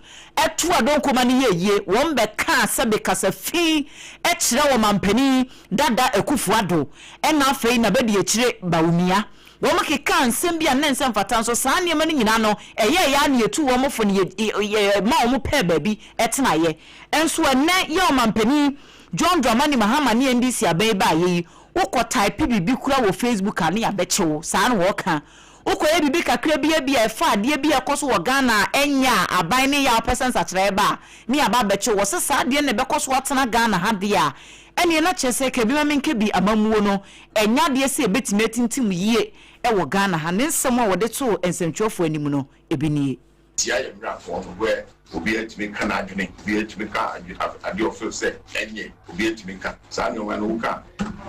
to adonko ma no yɛ yie, wɔn bɛkaa sɛbe kasa fi kyerɛ ɔmampanin dada Akufo Addo ɛna afei n'abadiakyire Bawumia. Wɔn kekaa nsɛm bi a na ɛnsɛ mfata nso saa nneɛma no nyinaa no ɛyɛeɛ ara na yɛtuu wɔn fo na yɛ ma wɔn pɛɛ baabi tenaeɛ. Nso ɛnnɛ yɛ ɔmanpanin John Dramani Mahama ne NDC aban yi baeɛ yi, wokɔ type biribi koraa wɔ Facebook a ne yɛabɛkye wo, saa na wɔka. Wokɔyɛ biribi kakra bi a bi a ɛfa adeɛ bi a ɛkɔ so wɔ Ghana a ɛnyɛ a aban no yɛ a wopɛ sɛ nsakyeraeɛ ba a ne yɛaba abɛkye wo. Wɔse saa adeɛ no na ɛbɛkɔ so atena Ghana ha deɛ a, ɛneɛ na kyerɛ sɛ kabi ma menka bi amammuo no ɛnyɛ adeɛ sɛ ɛbɛtumi atintim yie wɔ Ghana ha. Ne nsɛm a wɔde too nsɛntwerɛfoɔ anim no, ebi nie. Tia yɛ mmarafoɔ no where obiara tumi ka n'adwene, obiara tumi ka adeɛ ɔfeel sɛ ɛnyɛ, obiara tumi ka saa nnoɔma no, woka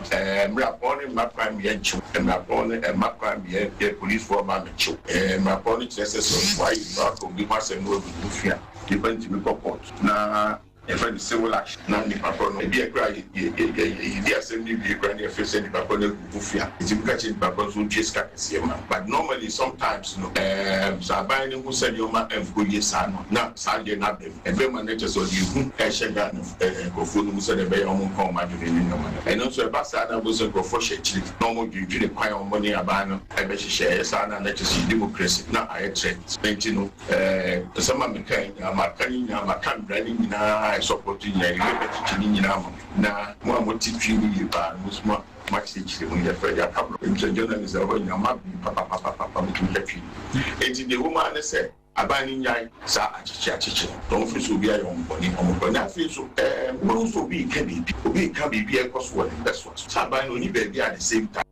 ɛɛ mmerapɔn no mma kwan mmea nkyew, mmerapɔn no ɛmma kwan mmea yɛ policefoɔ mma mmɛkyew, ɛɛ mmerapɔn no kyerɛ sɛ sɛ wayɛ waka obi ho asɛm na wagu ne ho fi a, nipa ntumi kɔ court na Yɛfrɛ no civil action na nipa korɔ no ebia koraa yɛ yɛ yɛ yɛ yɛdi asɛm no wie koraa na yɛfeel sɛ nipa korɔ no agu ho fi a, yɛtumi ka kyerɛ nipa korɔ no sɛ ɔntua sika kɛseɛ ma no. But normally sometimes no ɛɛm sɛ aban no hu sɛ nneɛma nkɔ yie saa no a, na saa adeɛ no aba mu. Ɛbɛ mu a na kyerɛ sɛ ɔde ehu ɛrehyɛ Ghana ɛɛ nkorɔfoɔ no mu sɛdeɛ ɛbɛyɛ a wɔn nka wɔn adwene ne nneɛma no. Ɛno nso ɛba saa na wobɛhu sɛ nkorɔfoɔ hyɛ akyire na wɔdwendwene kwan a wɔne aban no ɛbɛhyehyɛ. Ɛyɛ saa no a na kyerɛ sɛ yɛ democracy na ayɛ threat. Ɛnti no. Ɛɛ, nsɛm a mekae nyinaa, maka ne nyinaa, maka mmara no nyinaa a ɛsɔpɔto nyinaa, yɛwie bɛkyekye ne nyinaa ama mo. Na mo a mote twi no yie paa no, mo nso mo moakyerɛkyerɛ mu, yɛfrɛ de aka borɔfo. Efisɛ journalist a ɛwɔ hɔ nyinaa, moaben papapapapa, motumi ka twi. Enti deɛ ɛwɔ mu ara ne sɛ, aban no nnyae saa akyekye akyekye no, na wɔmfiri sɛ obi ayɛ wɔn bɔne, wɔn bɔne. Afei nso, ɛɛ, wobɛhu sɛ obi reka biribi, obi reka biribi a ɛrekɔ so wɔ ne mpɛsoa so. Sɛ aban no, ɔnni baabi a at the same time.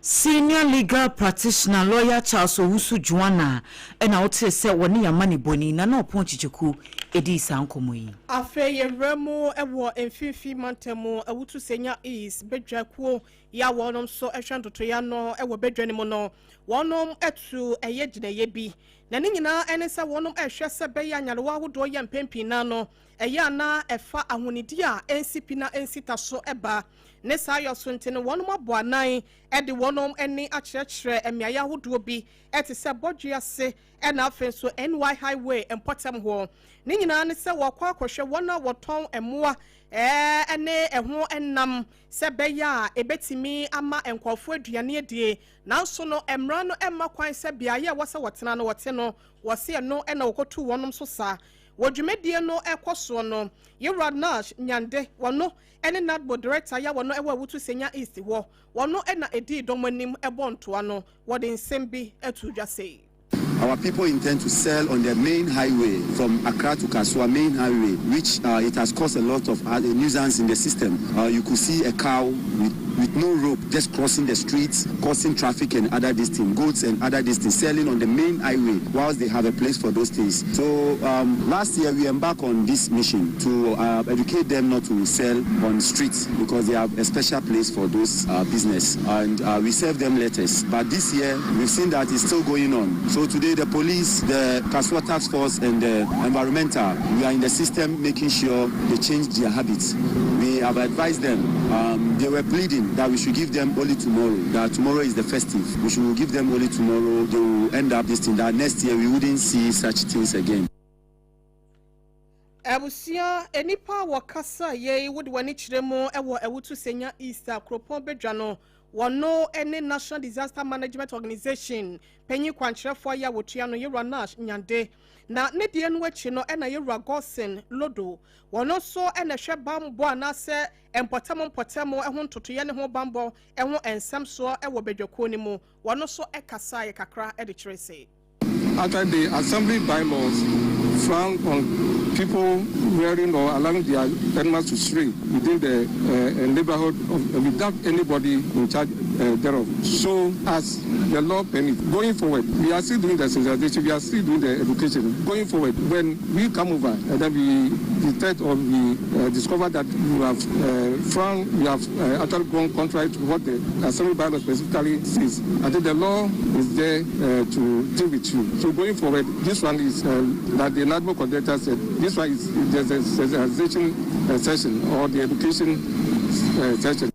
Senior Legal Practitioner Lawyer Charles Owusu Juana na wotee sɛ wɔne yɛn amanebɔni Nana Ɔpɔn Kyekyeku dii saa nkɔmmɔ yi. Afei yɛwura mu wɔ Mfimfini Mantam mu Awutu Senya East badwa kuo yi a wɔnom nso hwɛ ntotoeɛ ano wɔ badwa no mu no, wɔnom atu ɛyɛ gyinaeɛ bi. Na ne nyinaa ne sɛ wɔnom rehwɛ sɛ bɛyɛ a nyarewa ahodoɔ yɛ mpɛn pii no ano ɛyɛ a na ɛfa ahonidie a ɛnsi pi na ɛnsi ta so ba. Ne saa yɔ so nti no, wɔnom abɔ anan de wɔnom ani akyerɛkyerɛ mmeaeɛ ahodoɔ bi te sɛ Bɔdwe ase na afei nso NY Highway mpɔtam hɔ. Ne nyinaa ne sɛ wɔkɔ akɔhwɛ wɔn a wɔtɔn mmoa ne ɛho nam sɛ ɛbɛyɛ a ɛbɛtumi ama nkurɔfoɔ aduane adie. Nanso no, mmara no mma kwan sɛ beaeɛ a ɛwɔ sɛ wɔtena no wɔte no, wɔse ɛno na wɔkɔtu wɔnom so sa. Wɔ dwumadie no ɛkɔ soɔ no, Yewura Nash Nyande, wɔno ne NADMO Director ya wɔno ɛwɔ Awutu Senya East hɔ, wɔno na ɛdii dɔm anim bɔɔ ntoa no, wɔde nsɛm bi too dwa sei. Our people intend to sell on the main highway from Accra to Kasoa main highway, which uh, it has caused a lot of uh, nuisance in the system. Uh, you could see a cow with, with no rope just crossing the streets, causing traffic and other these goats and other these selling on the main highway whilst they have a place for those things. So um, last year we embarked on this mission to uh, educate them not to sell on streets because they have a special place for those uh, business and uh, we serve them letters. But this year we've seen that it's still going on. So today the police, the Kasoa Task Force and the environmental, we are in the system making sure they change their habits. We have advised them. Um, they were pleading that we should give them only tomorrow, that tomorrow is the festive. We should give them only tomorrow. They will end up this thing, that next year we wouldn't see such things again. Abusua, nnipa a wɔkasa yei wode w'ani kyerɛ mu wɔ Awutu Senya East a kuropɔn badwa no wɔno ne National Disaster Management Organization panyin kwankyerɛfoɔ ayɛ a wɔtua no Yewura Nash Nyande na ne deɛ no akyi no ɛna Yewura Godson Lodo wɔno nso ɛna ɛhwɛ bammɔ anaasɛ mpɔtam mpɔtam ho ntotoeɛ ne ho bammɔ ho nsɛm soɔ wɔ badwakuo no mu wɔno nso ɛkasaeɛ kakra de kyerɛ se. Actually, the assembly bylaws frown on people rearing or allowing their animals to stray within the uh, neighborhood of, uh, without anybody in charge uh, thereof. So, as the law permits, going forward, we are still doing the sensitization, we are still doing the education. Going forward, when we come over and then we detect or we uh, discover that you have uh, found, you have uh, actually gone contrary to what the assembly bylaw specifically says. I think the law is there uh, to deal with you. So going forward, this one is uh, that the NADMO coordinator said, this one is the sensitization uh, session or the education uh, session.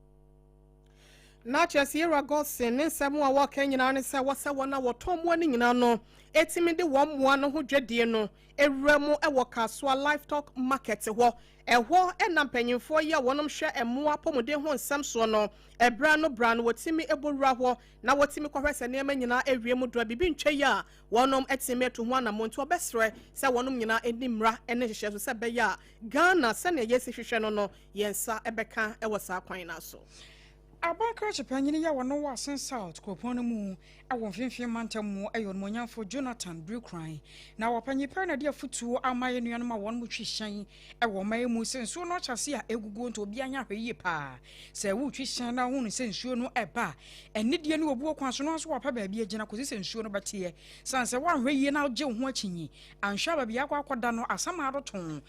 Na Na kyerɛ sɛ Yewura Godson ne nsɛm a wɔreka nyinaa ne sɛ wɔsɛ wɔn a wɔtɔn mmoa no nyinaa no tumi de wɔn mmoa no ho dwadie no wura mu wɔ Kasoa Livestock Market hɔ. Ɛhɔ na mpanyinfoɔ yi a wɔnom hwɛ mmoa apɔmuden ho nsɛm soɔ no ɛberɛ ano berɛ ano wɔtumi bɔ wura hɔ na wɔtumi kɔhwɛ sɛ nneɛma nyinaa awie mu do a biribi ntwa yi a wɔnom atumi atu ho anammɔn nti wɔbɛsrɛ sɛ wɔnom nyinaa nni mmara ne nhyehyɛɛ so sɛ ɛbɛyɛ a Ghana sɛnea yɛsi hwehwɛ no no yɛn nsa bɛka wɔ saa kwan no so. Aban krakye panyin yi a ɔno wɔ Asin South kuropɔn no mu wɔ Mfinfin Mantam mu yɛ Onimuonyamfo Jonathan Birikran. Na ɔpanyin pɛ na ɛde afotuo ama yɛn nuanom a wɔn twi hyɛn wɔ ɔman yi mu sɛ nsuo no ahyɛ ase a ɛguguo nti obiara nyɛ ahwɛyie paa. Sɛ woretwi hyɛn na wohunu sɛ nsuo no ɛba a, anidie ne obuo kwan so no nso wapɛ baabi agyina kɔsi sɛ nsuo no bɛteɛ. Sane sɛ woanhwɛ yie na wogye wo ho akyinnye anhwɛ a baabi akɔ akɔda no asamado too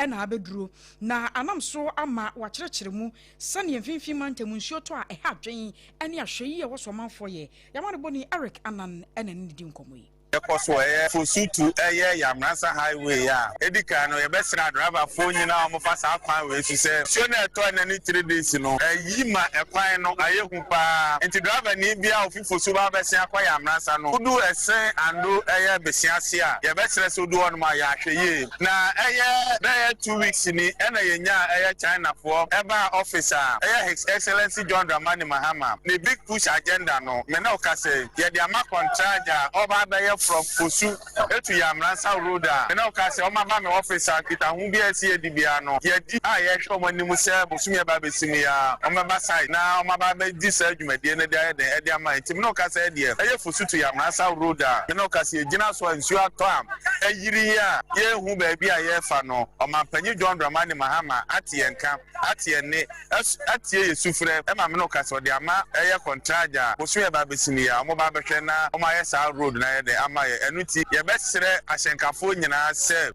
na abɛduro. Na anam so ama wakyerɛkyerɛ mu Sɛnea mfinimfini mantam nsuo tɔ a ɛha adwene ne ahwɛyie a ɛwɔ so ɔmanfoɔ yɛ. Yɛn amanebɔni Eric Annan na ɛne no di nkɔmmɔ yi. Yɛkɔ so ɛyɛ Fosu-Tu ɛyɛ Yamrasa highway a edi kan no yɛbɛsrɛ adriverfoɔ nyinaa a wɔfa saa kwan wei so sɛ nsuo no a ɛtɔ ɛnɛ ne 3 days no ayi ma ɛkwan no ayɛ hu paa nti driver ni biara a ofi Fosu ba abɛsen akɔ Yamrasa no wodu ɛsen Ando ɛyɛ Besiase a yɛbɛsrɛ sɛ wodu hɔnom a yɛ ahwɛ yie. Na ɛyɛ bɛyɛ 2 weeks ni ɛna yɛnyaa ɛyɛ Chinafoɔ ɛbaa office a ɛyɛ His Excellency John Dramani Mahama ne Big Push agenda no. Me ne wo kasa yi, yɛde ama contract a ɔba abɛyɛ from Fosu etu Yamransa road a me ne wo kasa yi, ɔmo aba me office a nkitaho bi a ɛsi yɛdi biara no yɛdi a yɛhwɛ ɔmo anim sɛ bosome ɛba abɛsi mu yi ara ɔmo bɛba site na ɔmo aba abɛdi saa dwumadie no de ayɛ den ɛde ama yɛn. Nti me ne wo kasa yi deɛ, ɛyɛ Fosu to Yamransa road a me ne wo kasa yi yɛgyina so a nsuo atɔ a ayiri yi a yɛnhu baabi a yɛrefa no, Ɔmanpanyin John Dramani Mahama ate yɛn nka, ate yɛn nne, atie yɛn sufrɛ ma me ne wo kasa. Ɔde ama ɛyɛ kɔntragya a bosome a ɛba abɛsi mu yi a wɔba abɛhwɛ na wɔayɛ saa road no ayɛ dɛn ama yɛn. Ɛno nti yɛbɛsrɛ ahyɛnkafoɔ nyinaa sɛ.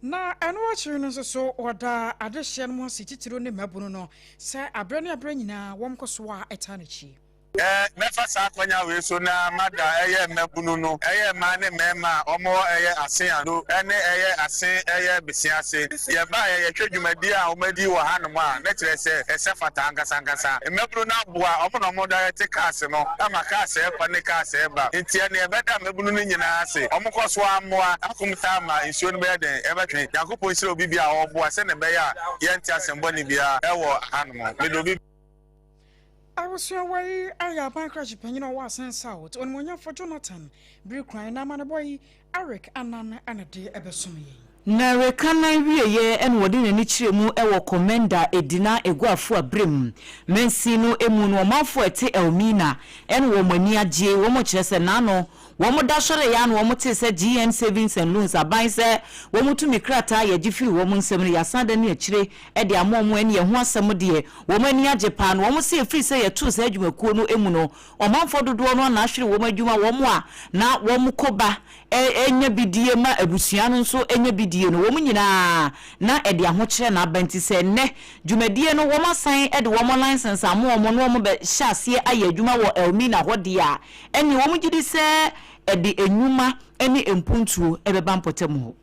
Na ɛno akyiri no nso so wɔda adehyeɛ no mu ase titiriw ne mmabunu no sɛ aberɛ ne aberɛ nyinaa wɔnkɔ so a ɛtaa n'akyi. Mɛfa saa akwanya wei so na mada ɛyɛ mmabunu no, ɛyɛ mmaa ne mmarima a wɔwɔ ɛyɛ Asen Ado ne ɛyɛ Asen ɛyɛ Besiase. Yɛbaeɛ, yɛhwɛ dwumadie a wɔadi wɔ hanom a, na kyerɛ sɛ ɛsɛ fata ankasa ankasa. Mmabunu no aboa, wɔn na wɔdirect cars no ama cars ɛrekɔ ne cars ɛreba. Nti ɛnneɛ yɛbɛda mmabunu no nyinaa ase. Wɔnkɔ so ara mmoa akom taa ma nsuo no bɛyɛ dɛn? Ɛbɛtwe. Nyankopɔn nhyira obi biara a ɔreboa sɛdeɛ ɛbɛyɛ a yɛnte asɛm bɔne biara ɛwɔ hanom. Meda obi. Abusua yi ayɛ aban krakye panyin a ɔwɔ Asen South, Onimuonyamfo Jonathan Birikwan na amanebɔ yi Eric Annan na de ɛbɛsom yɛn. Na reka nan wieɛ ɛna wɔde n'ani kyerɛ mu ɛwɔ Komenda Edina Eguafo Abrem mansin no emu no, ɔmanfo a ɛte Elmina ɛna wɔn ani agye. Wɔn kyerɛ sɛ n'ano wɔn da sɔre ya na wɔn te sɛ GN Savings and Loans aban sɛ wɔn tumi krataa yɛgye firi wɔn nsam no yɛasan da ne akyire ɛde ama wɔn. Ɛne ɛho asɛm deɛ wɔn ani agye paa no. Wɔn sɛ efiri sɛ yɛtoo saa adwumakuo no emu no, ɔmanfoɔ dodoɔ no ana ahwere wɔn adwuma, wɔn a na wɔn kɔba ɛnya bidie ma abusua no nso ɛnya bidie no, wɔn nyinaa na ɛde ahokyerɛ n'aba. Nti sɛ nnɛ dwumadie no wɔn asan de wɔn license ama wɔn na wɔn bɛhyɛ aseɛ ayɛ adwuma wɔ Elmina hɔ deɛ a, ɛne wɔn gye di sɛ ɛde enwuma ne mpuntuo ɛbɛba mpɔtam hɔ.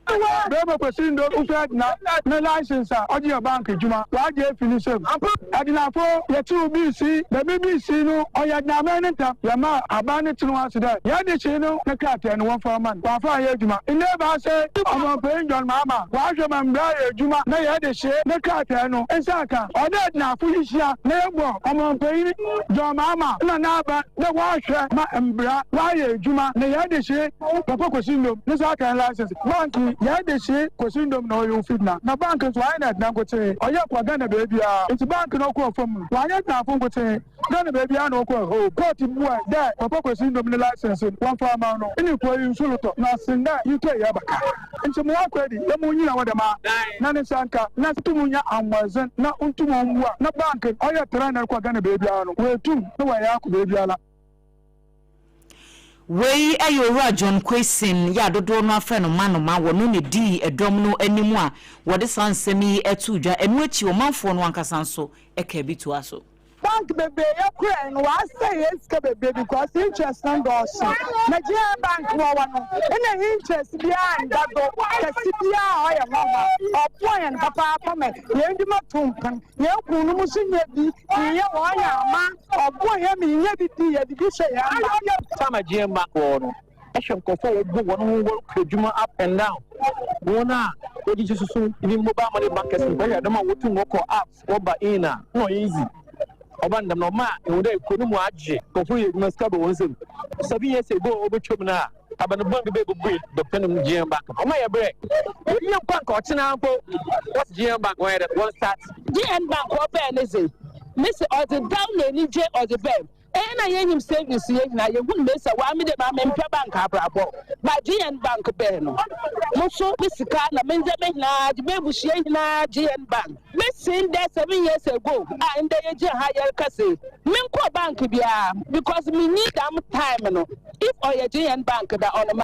Bɛɛma Kwesi Ndo Ufed na ne license a ɔgye yɛ bank edwuma ɔagye efi ne nsamu. Edinafo yɛtseew BC, dɛm BC no ɔyɛ Edinaman ne ntam. Yɛmaa aban no tsenaa ase dɛ hɛn dehyee no ne krataa no wɔmfa mma no, ɔammfa annyɛ edwuma. Ndɛ ebiasa yi, Ɔmampanyin John Mahama ɔahwɛ ma mbra ayɛ edwuma na hɛn dehyee ne krataa no nsa aka. Ɔwɔ dɛ Edinafo yehyia na yɛbɔ Ɔmampanyin John Mahama na n'aban dɛ wɔahwɛ ma mbra wɔayɛ edwuma na hɛn dehyee Papa Kwesi Ndom ne nsa aka license. Bank yɛn de hye Kwesi Ndom na ɔyɛ ofi na na bank nso wayɛ no ɛdena nkotsee, ɔyɛ kɔ Ghana beebiara nti bank no ɔkɔɔ fam no wanyɛ Ghanafo nkotsee, Ghana beebiara na ɔkɔɔ hoo. Court buae dɛ Papa Kwesi Ndom ne license no wɔmfa mma no ne kuro yi nso lotɔ na sen dɛ yetɔ yi abaka nti mo akɔ adi yɛ mo nyina wɔ dɛm a na ne nsa nka na tum nya ahoɔdzen na ntum ɔmboa na bank ɔyɛ trɛn na kɔ Ghana beebiara no oetum na wɔayɛ akɔ beebiara. Wei yɛ Owura John Quayson yi a dodoɔ no afrɛ no Manoma. Wɔno na ɛdii ɛdɔm no anim a wɔde saa nsɛm yi too dwa. Ɛno akyi, ɔmanfoɔ no ankasa nso kaa bi toa so. Bank bebree yɛ kura no wɔasɛe yɛn sika bebree because interest no dɔɔso. Na GN Bank wɔwɔ no nna interest biara nnda do kɛse biara a ɔyɛ nwanwa. Ɔboa hɛn papaapa ma hɛn ndwuma tu mpon. Hɛn kuwnom so nya bi yɛ hɔn ama ɔboa hɛn ma yenya bi di, yɛdze bi hwɛ hɛn mba. Time a GN Bank wɔ hɔ no, ehwɛ nkorɔfo a wɔbɔ hɔn ho wɔrokɔ edwuma up and down, hɔn a wogyegye soso even mobile money bankers mpo, ehwɛ dɔm a wotum wɔkɔ out wɔba in a, nna ɔyɛ easy. Ɔba no dɛm no, ɔma ehu dɛ kurow no mu agye, nkorɔfo reyɛ edwuma, sika ba hɔn nsamu. 7 years ago a obotwa mu no a, aban bɔn bi bebue Dr. no GN Bank. Ɔma yɛ brɛ. Yɛnyɛ mpo anka ɔkyena mpo, wɔse GN Bank wɔnyɛ dɛ, wɔn start. GN Bank ɔbɛɛ ne dze, mese ɔdze daw na enyigye ɔdze bae. Ɛyɛ na yɛnyim savings yɛ nyinaa yɛhu no mesa waa me de maa mempɛ bank abrabɔ ba GN bank bɛɛ no mo so me sika na me ndzɛmba nyinaa gye m'ebusua nyinaa GN bank me sin dɛ 7 years ago a ndɛ yɛgyina ha yɛrekasa yi menkɔɔ bank biara because me nyi dam time no if ɔyɛ GN bank da ɔno ma.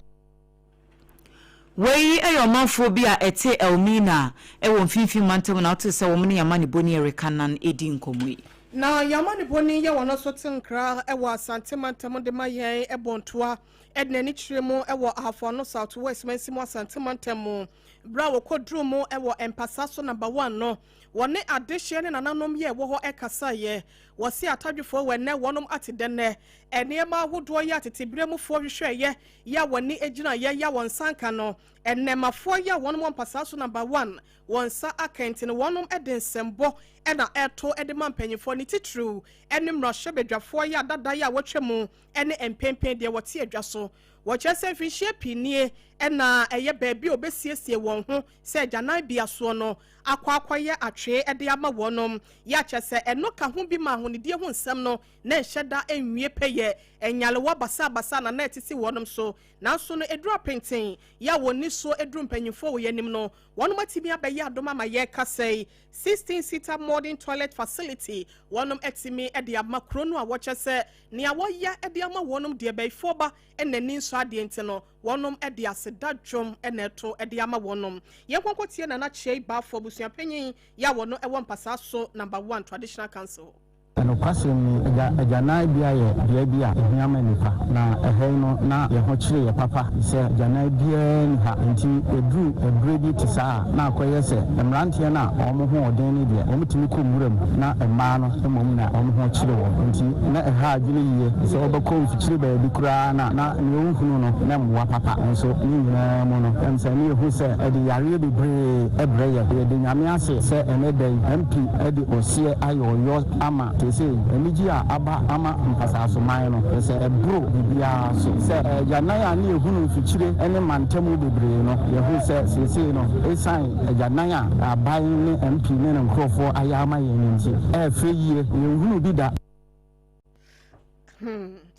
Wei yɛ ɔmanfoɔ bi a ɛte Elmina wɔ Mfimfini Mantam na wote sɛ wɔn ne Yɛn Amanebɔni Erika Nan redi nkɔmmɔ yi. Na Yɛn Amanebɔni yɛ wɔn nso te nkra wɔ Asante Mantam de ma yɛn bɔ ntoa de n'ani kyerɛ mu wɔ Ahafo Ano South West mansin mu Asante Mantam mu. Berɛ a wɔkɔduruu mu wɔ Mpasa so Number One no, wɔne adehyeɛ ne nananom yɛ ɛwɔ hɔ kasaeɛ. Wɔse atadwefoɔ wɔ ɛnnɛ wɔnom ate dɛ nnɛ nneɛma ahodoɔ yɛ a tete berɛ mufoɔ hwehwɛeɛ yɛ a wɔn ani gyinaeɛ yɛ a wɔn nsa nka no, nnɛɛmafoɔ yɛ a wɔnom wɔ mpasaa so number one wɔn nsa aka nti no wɔnom de nsɛmbɔ na ɛreto de ma mpanyinfoɔ ne titiriw ne mmarahyɛbadwafoɔ yɛ a dada yɛ a wɔatwa mu ne mpenpen deɛ wɔte adwa so. Wɔkyerɛ sɛ mfinhyia pii nie na ɛyɛ baabi a wɔbɛsiesie wɔn ho sɛ agyananbea soɔ no akɔ akɔyɛ atwee de ama wɔnom yɛ akyerɛ sɛ ɛno ka ho bi ma ahonidie ho nsɛm no na ɛnhyɛ da nwie pɛyɛ, nyarewa basabasa na na ɛtete wɔnom so. Nanso no ɛduru apenten yɛ a wɔn nnisoɔ aduru mpanyinfoɔ wɔ yɛn anim no, wɔnom atumi abɛyɛ adom ama yɛrekasa yi. 16 seater modern toilet facility wɔnom atumi de ama kuro no a wɔkyɛ sɛ nea wɔyɛ de ama wɔnom deɛ bɛyifoɔ ba na ani nsɔ adeɛ nti no, wɔnom de aseda dwom na ɛto de ama wɔnom. Yɛn nkɔnkɔ tie Nana Kyei Bafo abusuapanyin yɛ a wɔno ɛwɔ Mpasaa so Number One Traditional Council. Nokwasɛm ni, agya agyananbea yɛ beae bi a ehia ma nnipa, na ɛha yi no, na yɛn ho kyere yɛn papa sɛ agyanan biara nni ha. Enti eduru bere bi te saa a, na akɔyɛ sɛ mmeranteɛ no a wɔn ho wɔ den no deɛ, wɔtumi kɔ nwura mu, na mmaa no mmom na wɔn ho kyere wɔn. Enti na ɛha adwene yiye sɛ wobɛkɔ mfikyire baabi koraa no a, na nea wohunu no na mmoa papa. Nanso ne nyinaa mu no, ɛm sɛ na yehu sɛ ɛde yareɛ bebree brɛ yɛn. Yɛda Nyame ase sɛ ɛnnɛ da yi, MP de ɔseɛ ayɛ ɔyɔ ama seesei anigye a aba ama mpasasoman no, kyerɛ sɛ ɛboro biribiara so. Sɛ agyanan a ne yɛhunu mfikyire ne mantamu bebree no, yɛhu sɛ seesei no, ɛsiane agyanan a aban ne MP ne ne nkorɔfoɔ ayɛ ama yɛn no nti, ɛyɛ fɛ yie, yɛnhunuu bi da.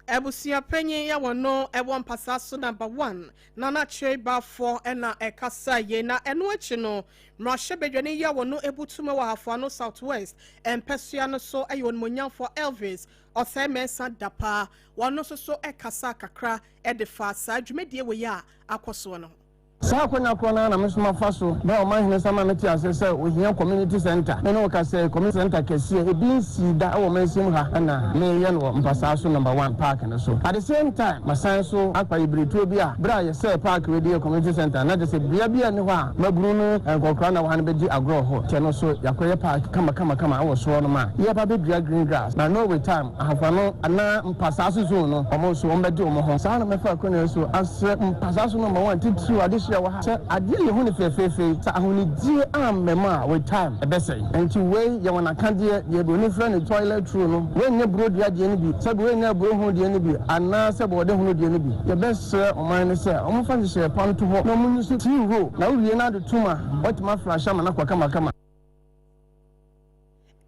Abusua panyin yɛ wɔn no ɛwɔ mpasa so number one Nana Kyei Baffour ɛna ɛkasa yie na ɛno akyi no mmarahyɛbadwani yɛ wɔn no ebutu mu wɔ Ahafoano South West mpɛsoa no so ɛyɛ onimonyamfoɔ Elvis Osei Mensah Dapaah wɔn nso so ɛkasa kakra ɛde fa saa dwumadie wɔ yi a akɔ soɔ no ho. Saa akwannya korɔ no ara na me nso mafa so berɛ a Ɔmanhene san ma metee aseɛ sɛ ɔhia community centre. Me ne wo kasa yi, community centre kɛseɛ a ebi nsii da wɔ mansin mu ha na mereyɛ no wɔ Mpasaa so Number One Park no so. At the same time, masan nso akpa yɛbiretuo bi a berɛ a yɛsɛɛ park wei de yɛɛ community centre no, na kyerɛ sɛ bea biara nni hɔ a mmabunu no nkɔkoraa na wɔ ha no bɛdi agorɔ wɔ hɔ. Kyɛ no nso, yɛakɔyɛ park kamakamakama wɔ soɔ nom a yɛreba abɛdua green grass. Na no with time, Ahafo-Ano anaa Mpasaa so zone no, wɔn nso wɔbɛgye wɔn ho. Saa na mɛfa akonnwa yi so asrɛ Mpasaa so number one titiriw adehye a ɛwɔ ha sɛ adeɛ a yɛhu no fɛfɛɛfɛ yi, sɛ ahonidie ammɛ mu a, with time, ɛbɛsɛe. Enti wei yɛ wɔn akadeɛ, deɛ buroni frɛ no toilet roll no. Wei nyɛ burodua deɛ no bi, sɛbe wei nyɛ aburo hunu deɛ no bi, anaa sɛ bɔɔde hunu deɛ no bi. Yɛbɛsrɛ ɔman no sɛ wɔmfa nhyehyɛeɛ pa nto hɔ na wɔnyi so tea roll, na wowie na ade tom a, woatumi aflashe ama no akɔ kamakama.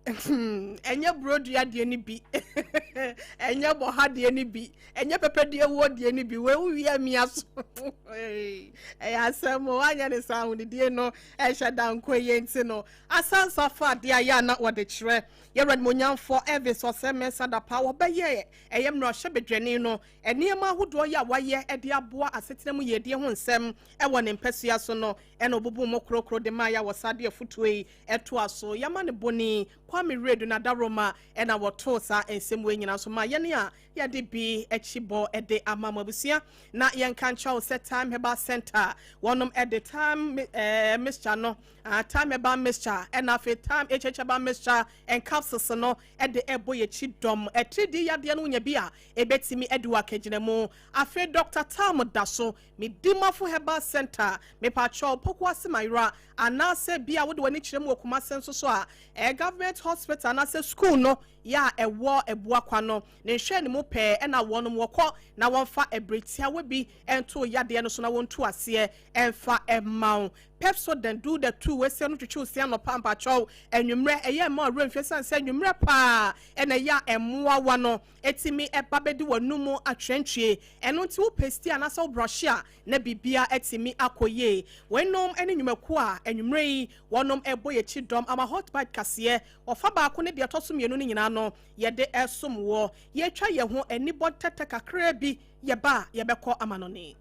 Ɛnyɛ burodua deɛ no bi. Ɛnyɛ bɔha deɛ no bi, ɛnyɛ pɛpɛ deɛ wuo deɛ no bi, wei wowie amia so. Ɛyɛ asɛm o, anyɛ ne saa ahonidie no ɛhyɛ da nkɔ yie nti no. Asansa fa adeɛ a yɛ a na wɔde kyerɛ. Yɛwura nimonyamfoɔ Elvis Ɔsɛe Mensah Dapaah wɔbɛyɛɛ ɛyɛ mmarahyɛbadwani no nneɛma ahodoɔ yi a wayɛ de aboa asetena mu yiedie ho nsɛm wɔ ne mpasua so no ɛna ɔbubuu mu korokoro de maeɛ a wɔsan de afotuo yi toa so. Yɛama no boni Kwame Wiredu Nadaroma ɛna wɔtoo saa nsɛm wei nyinaa so ma yɛne a yɛde bi akyi bɔ de ama mo abusua. Na yɛnka nkyerɛ wo sɛ Time Herbal Center wɔnom de Time eh, mixture no uh, Time Herbal mixture ɛna afei Time HH Herbal mixture and capsules no de ɛbɔ yɛkyi dɔm. Atiridii yadeɛ no wonya bi a ɛbɛtumi adi wɔ akagyina mu. Afei Dr. Tam da so Medimafo Herbal Center, mepakyɛw, Pokuase Mayera, anaasɛ bi a wode w'ani kyerɛ mu wɔ Kumase nso so a, ɛyɛ Government Hospital anaasɛ school no yɛ a ɛwɔ Abuakwa no ne nhwɛanimu pɛɛ ɛna wɔnom wɔkɔ na wɔmfa ɛbere tiawa bi nto yadeɛ no so na wɔntu aseɛ ɛmfa ɛma wo. Pepsodent do the two wesia no twitwi wo se anɔpa mpakyɛw, anwummerɛ ɛyɛ mma ɔwerɛ mfie ɛsiane sɛ anwummerɛ paa ɛna ɛyɛ a ɛmmoawa no ɛtumi ɛba bɛdi w'anum atwentwie. Ɛno nti wo paste anaasɛ wo brɔhye a na biribiara atumi akɔ yie. Weinom ne nnwumakuo a anwummerɛ yi wɔnom ɛrebɔ yɛn akyi dɔm ama Hot Bite kaseɛ ɔfa baako ne deɛ ɛtɔ so mmienu no nyinaa no yɛde resom woɔ. Yɛretwa yɛn ho anibɔ tɛtɛ kakraa bi yɛba a yɛbɛkɔ amanɔne.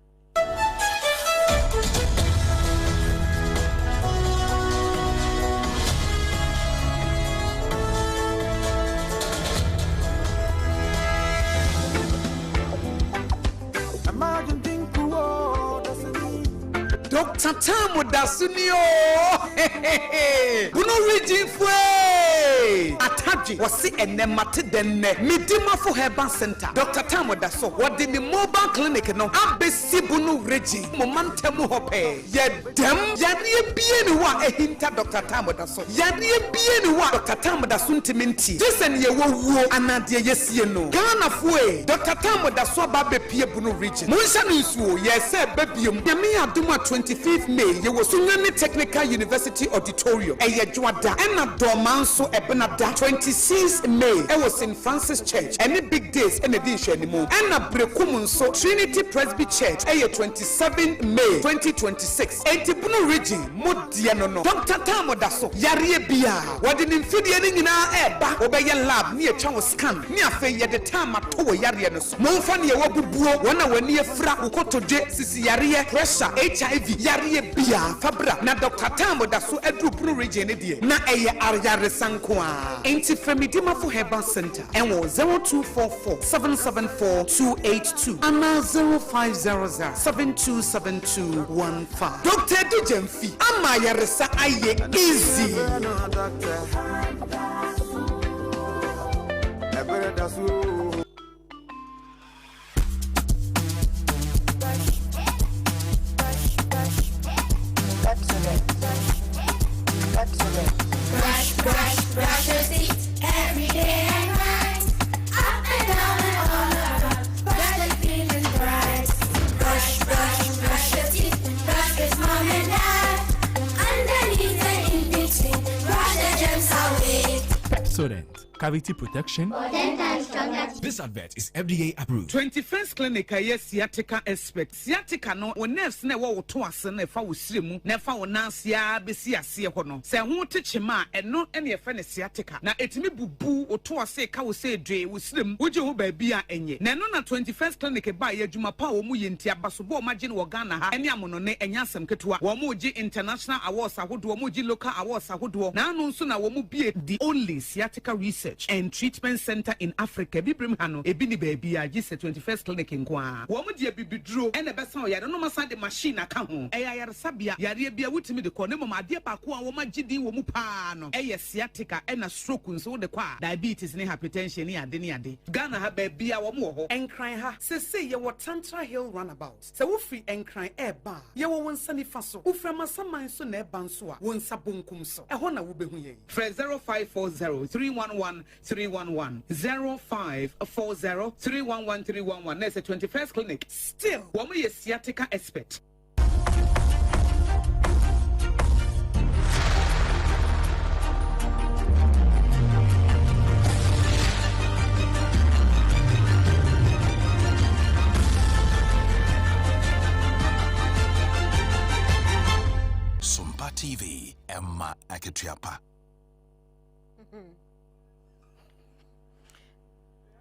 Doctor Tam da so ni oo Bunu region foe Atadwe wɔse ɛnɛ mate dɛn nnɛ Medimafo Herbal Center Doctor Tam da so wɔde ne mobile clinic no abɛsi Bunu region mo mantam mu hɔ pɛɛ Yɛ dɛm yareɛ bia ni hɔ a ahinta Doctor Tam da so Yareɛ bia ni hɔ a Doctor Tam da so ntimi ntie gye sɛ neɛ wawuo anaa deɛ yɛsie no. Ghanafoɔ ee, Doctor Tam da so aba abɛpie Bono region. Monhyɛ no nso o, yɛɛsɛ ɛba biom. Nyame adom a 25th May yɛwɔ Sunyani Technical University Auditorium, ɛyɛ Dwoada, ɛna Dɔɔmaa nso Ɛbenada 26th May ɛwɔ St Francis Church, ɛne Big Days ɛna ɛdi nhwɛanimu, ɛna Berekum nso Trinity Presby Church ɛyɛ 27th May 2026. Enti Bono region mo deɛ no no. Doctor Tam da so yareɛ biaa wɔde ne mfidie no nyinaa ɛɛba wobɛyɛ lab ne yɛtwa wo scan ne afei yɛde tam ato wo yareɛ no so. Momfa neɛ wabubuo, wɔn a w'ani afira, wo kotodwe, sisi yareɛ, pressure, HIV yareɛ biaa fa bra na Doctor Tam da so aduru Bono region no deɛ na ɛyɛ ayaresa nko ara. Enti frɛ Medimafo Herbal Centre ɛwɔ 0244 774 282 anaa 0500 7272 15. Doctor Adu Gyamfi ama ayaresa ayɛ easy. Brush, brush, brush your teeth every day and night. Up and down and all around. Brush like feeling bright. Brush, brush, brush your teeth. Brush with mom and dad. Underneath and in between. Brush the germs away. Pepsodent, cavity protection. For 10 times stronger. This advert is FDA approved. 21st Clinic a ɛyɛ sciatica expert. Sciatica no, wo nerves no a ɛwɔ wo to ase no a ɛfa wo srɛ mu na ɛfa wo nan ase ara bɛsi aseɛ hɔ no, sɛ ɛho te kyema a, ɛno na yɛfrɛ no sciatica. Na ɛtumi bubu wo to ase ka wo sɛ dwee wo srɛ mu, wogye ho baabi a ɛnyɛ. Na ɛno na 21st Clinic baeɛ, adwuma pa a wɔyɛ nti, abasobɔ a wɔagye no wɔ Ghana ha ne amonɔne, ɛnyɛ asɛm ketewa. Wɔregye international awards ahodoɔ, wɔregye local awards ahodoɔ. Na ano nso na wɔbue the only sciatica research and treatment centre in Africa, Abibirem ha no, ebi nni baabiara gye sɛ 21st Clinic nko ara. Wɔn de abibiduro na ɛbɛsa ɔyare no na wɔasan de machine aka ho. Ɛyɛ ayaresabea, yareɛ biara wotumi de kɔ na mmom adeɛ baako a wɔagye din wɔ mu pa ara no yɛ sciatica ɛna stroke nso wode kɔ a, diabetes ne hypertension ne ade ne ade. Ghana ha baabiara wɔn wɔ hɔ. Nkran ha, seesei yɛwɔ Tantra Hill Runabout. Sɛ wofiri Nkran reba a, yɛwɔ wo nsa nifa so. Wofiri Amasaman nso na ɛreba nso a, wo nsa bonkum so. Ɛhɔ na wobɛhu yɛn. Frɛ 0540 311 311, 0540 311 311 na ɛsɛ 21st Clinic. Still, wɔn yɛ sciatica expert. TV, Emma Akatua pa.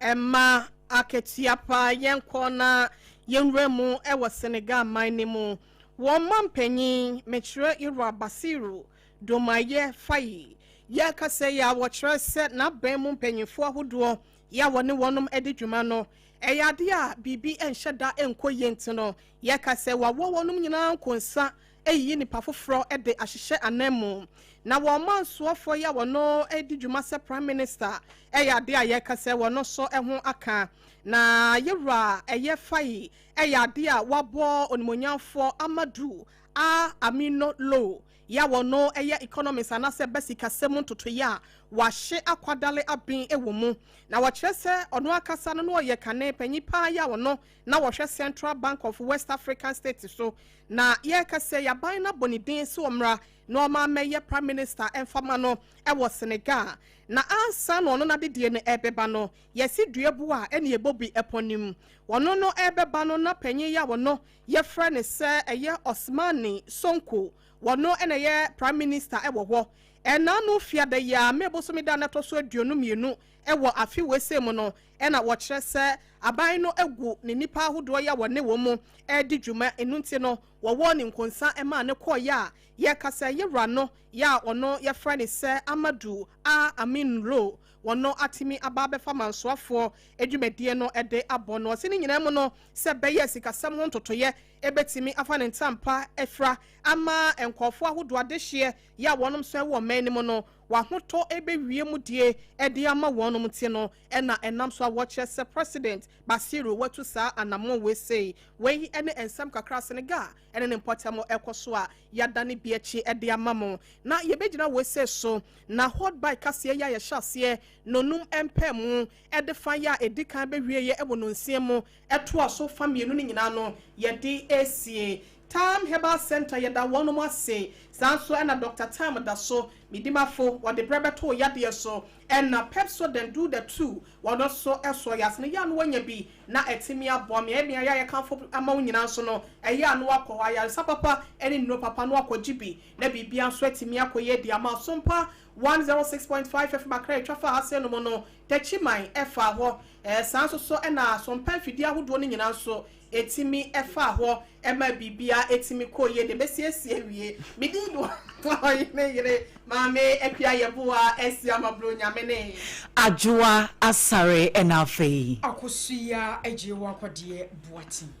Ɛma akatua pa. Yɛnkɔ na yɛnwura mu wɔ Senegal man no mu. Wɔn mampanyin, mekyerɛ Yewura Bassirou Diomaye Faye, yɛrekasa yi a wɔkyerɛ sɛ n'abɛn mu mpanyinfoɔ ahodoɔ yɛ a wɔne wɔnom di dwuma no, ɛyɛ adeɛ a biribi nhyɛ da nkɔ yie nti no, yɛka sɛ wɔawɔ wɔnom nyinaa nkonsa ayiyi nnipa foforɔ de ahyehyɛ ananmu. Na wɔn mansoɔfoɔ yi a wɔn di dwuma sɛ Prime Minister yɛ adeɛ a yɛka sɛ wɔn nso ho aka. Na yɛwura ɛyɛ Faye yɛ adeɛ a wabɔ onimuonyamfoɔ Amadou A. Amino Lo yi a wɔn yɛ economist anaasɛ ɛba sikasɛm mu ntotoeɛ a wɔahye akwadale aben wɔ mu. Na wɔkyerɛ sɛ ɔno ankasa no na ɔyɛ kane panyin paa yi a ɔno na wɔhwɛ Central Bank of West African States so. Na yɛreka sɛ yɛaban no abɔ ne din sɛ ɔmmra na ɔma mmɛyɛ Prime Minister mfama no wɔ Senegal. Na ansa na ɔno n'adedie no ɛrebɛba no, yɛsi dua bu a ɛne yɛbɔ bi pɔ no mu. Ɔno no ɛrebɛba no na panyin yi a ɔno yɛfrɛ no sɛ ɛyɛ Ousmane Sonko, ɔno na ɛyɛ Prime Minister wɔ hɔ. Ɛnaano fiada yi ara, May bosome da a na ɛtɔ so 22 wɔ afe wei mu no, ɛna wɔkyerɛ sɛ aban no agu ne nnipa ahodoɔ yi a wɔne wɔn mu redi dwuma. Ɛno nti no, wɔwɔɔ ne nkonsa maa no kɔeɛ a yɛreka sɛ yɛwura no yɛ a ɔno yɛfrɛ no sɛ Amadou A. Amin Lo, wɔno atumi aba abɛfa mansoafoɔ dwumadie no de abɔ no. Ɔse ne nyinaa mu no, sɛ ɛbɛyɛ a sikasɛm ho ntotoeɛ bɛtumi afa ne ntampa afira ama nkurɔfoɔ ahodoɔ adehyeɛ yɛ a wɔnom nso wɔ ɔman no mu no, w'ahotɔ bɛwie mu die de ama wɔnom nti no na ɛnam so a wɔkyerɛ sɛ President Bassirou watu saa anammɔn wei sei. Wei ne nsɛm kakra Senegal ne ne mpɔtam ɛkɔ so a yɛadane bi akyi de ama mo. Na yɛbɛgyina wei sei so na Hot Bike kaseɛ yi a yɛhyɛ aseɛ nonum mpɛ mu de fa yi a ɛdi kan bɛwieɛ wɔ nonsia mu ɛtoa so fa mmienu no nyinaa no yɛde resie. Time Herbal Centre yɛda wɔnom ase, saa nso ɛna Doctor Time da so, me dimafo, wɔde berɛ bɛto wo yadeɛ so, ɛna Pepsodent do the two, wɔno nso ɛsoɔ yɛ ase no yɛ a na wanya bi na atumi aboa mmeaeɛ mmeaeɛ a yɛkamfo ama wo nyinaa nso no ɛyɛ a na wakɔ hɔ, ayaresa papa ne nnuro papa na wakɔgye bi na biribiara nso atumi akɔ yie de ama wo. Sompa 106.5 FM Accra ɛtwa faa ha sei nom no, Techiman ɛfaa hɔ, ɛɛ saa nso so ɛna Sompa mfidie ahodoɔ no nyinaa nso Ɛtumi faa hɔ ma biribiara tumi kɔɔ yie de bɛsiesie awie. Me din de Ɔhene yere Maame Akua Yeboah Asiamah Bronyame ne. Adwoa Asare ɛna afei. Akosua Agyei Wakwadeɛ Boateng.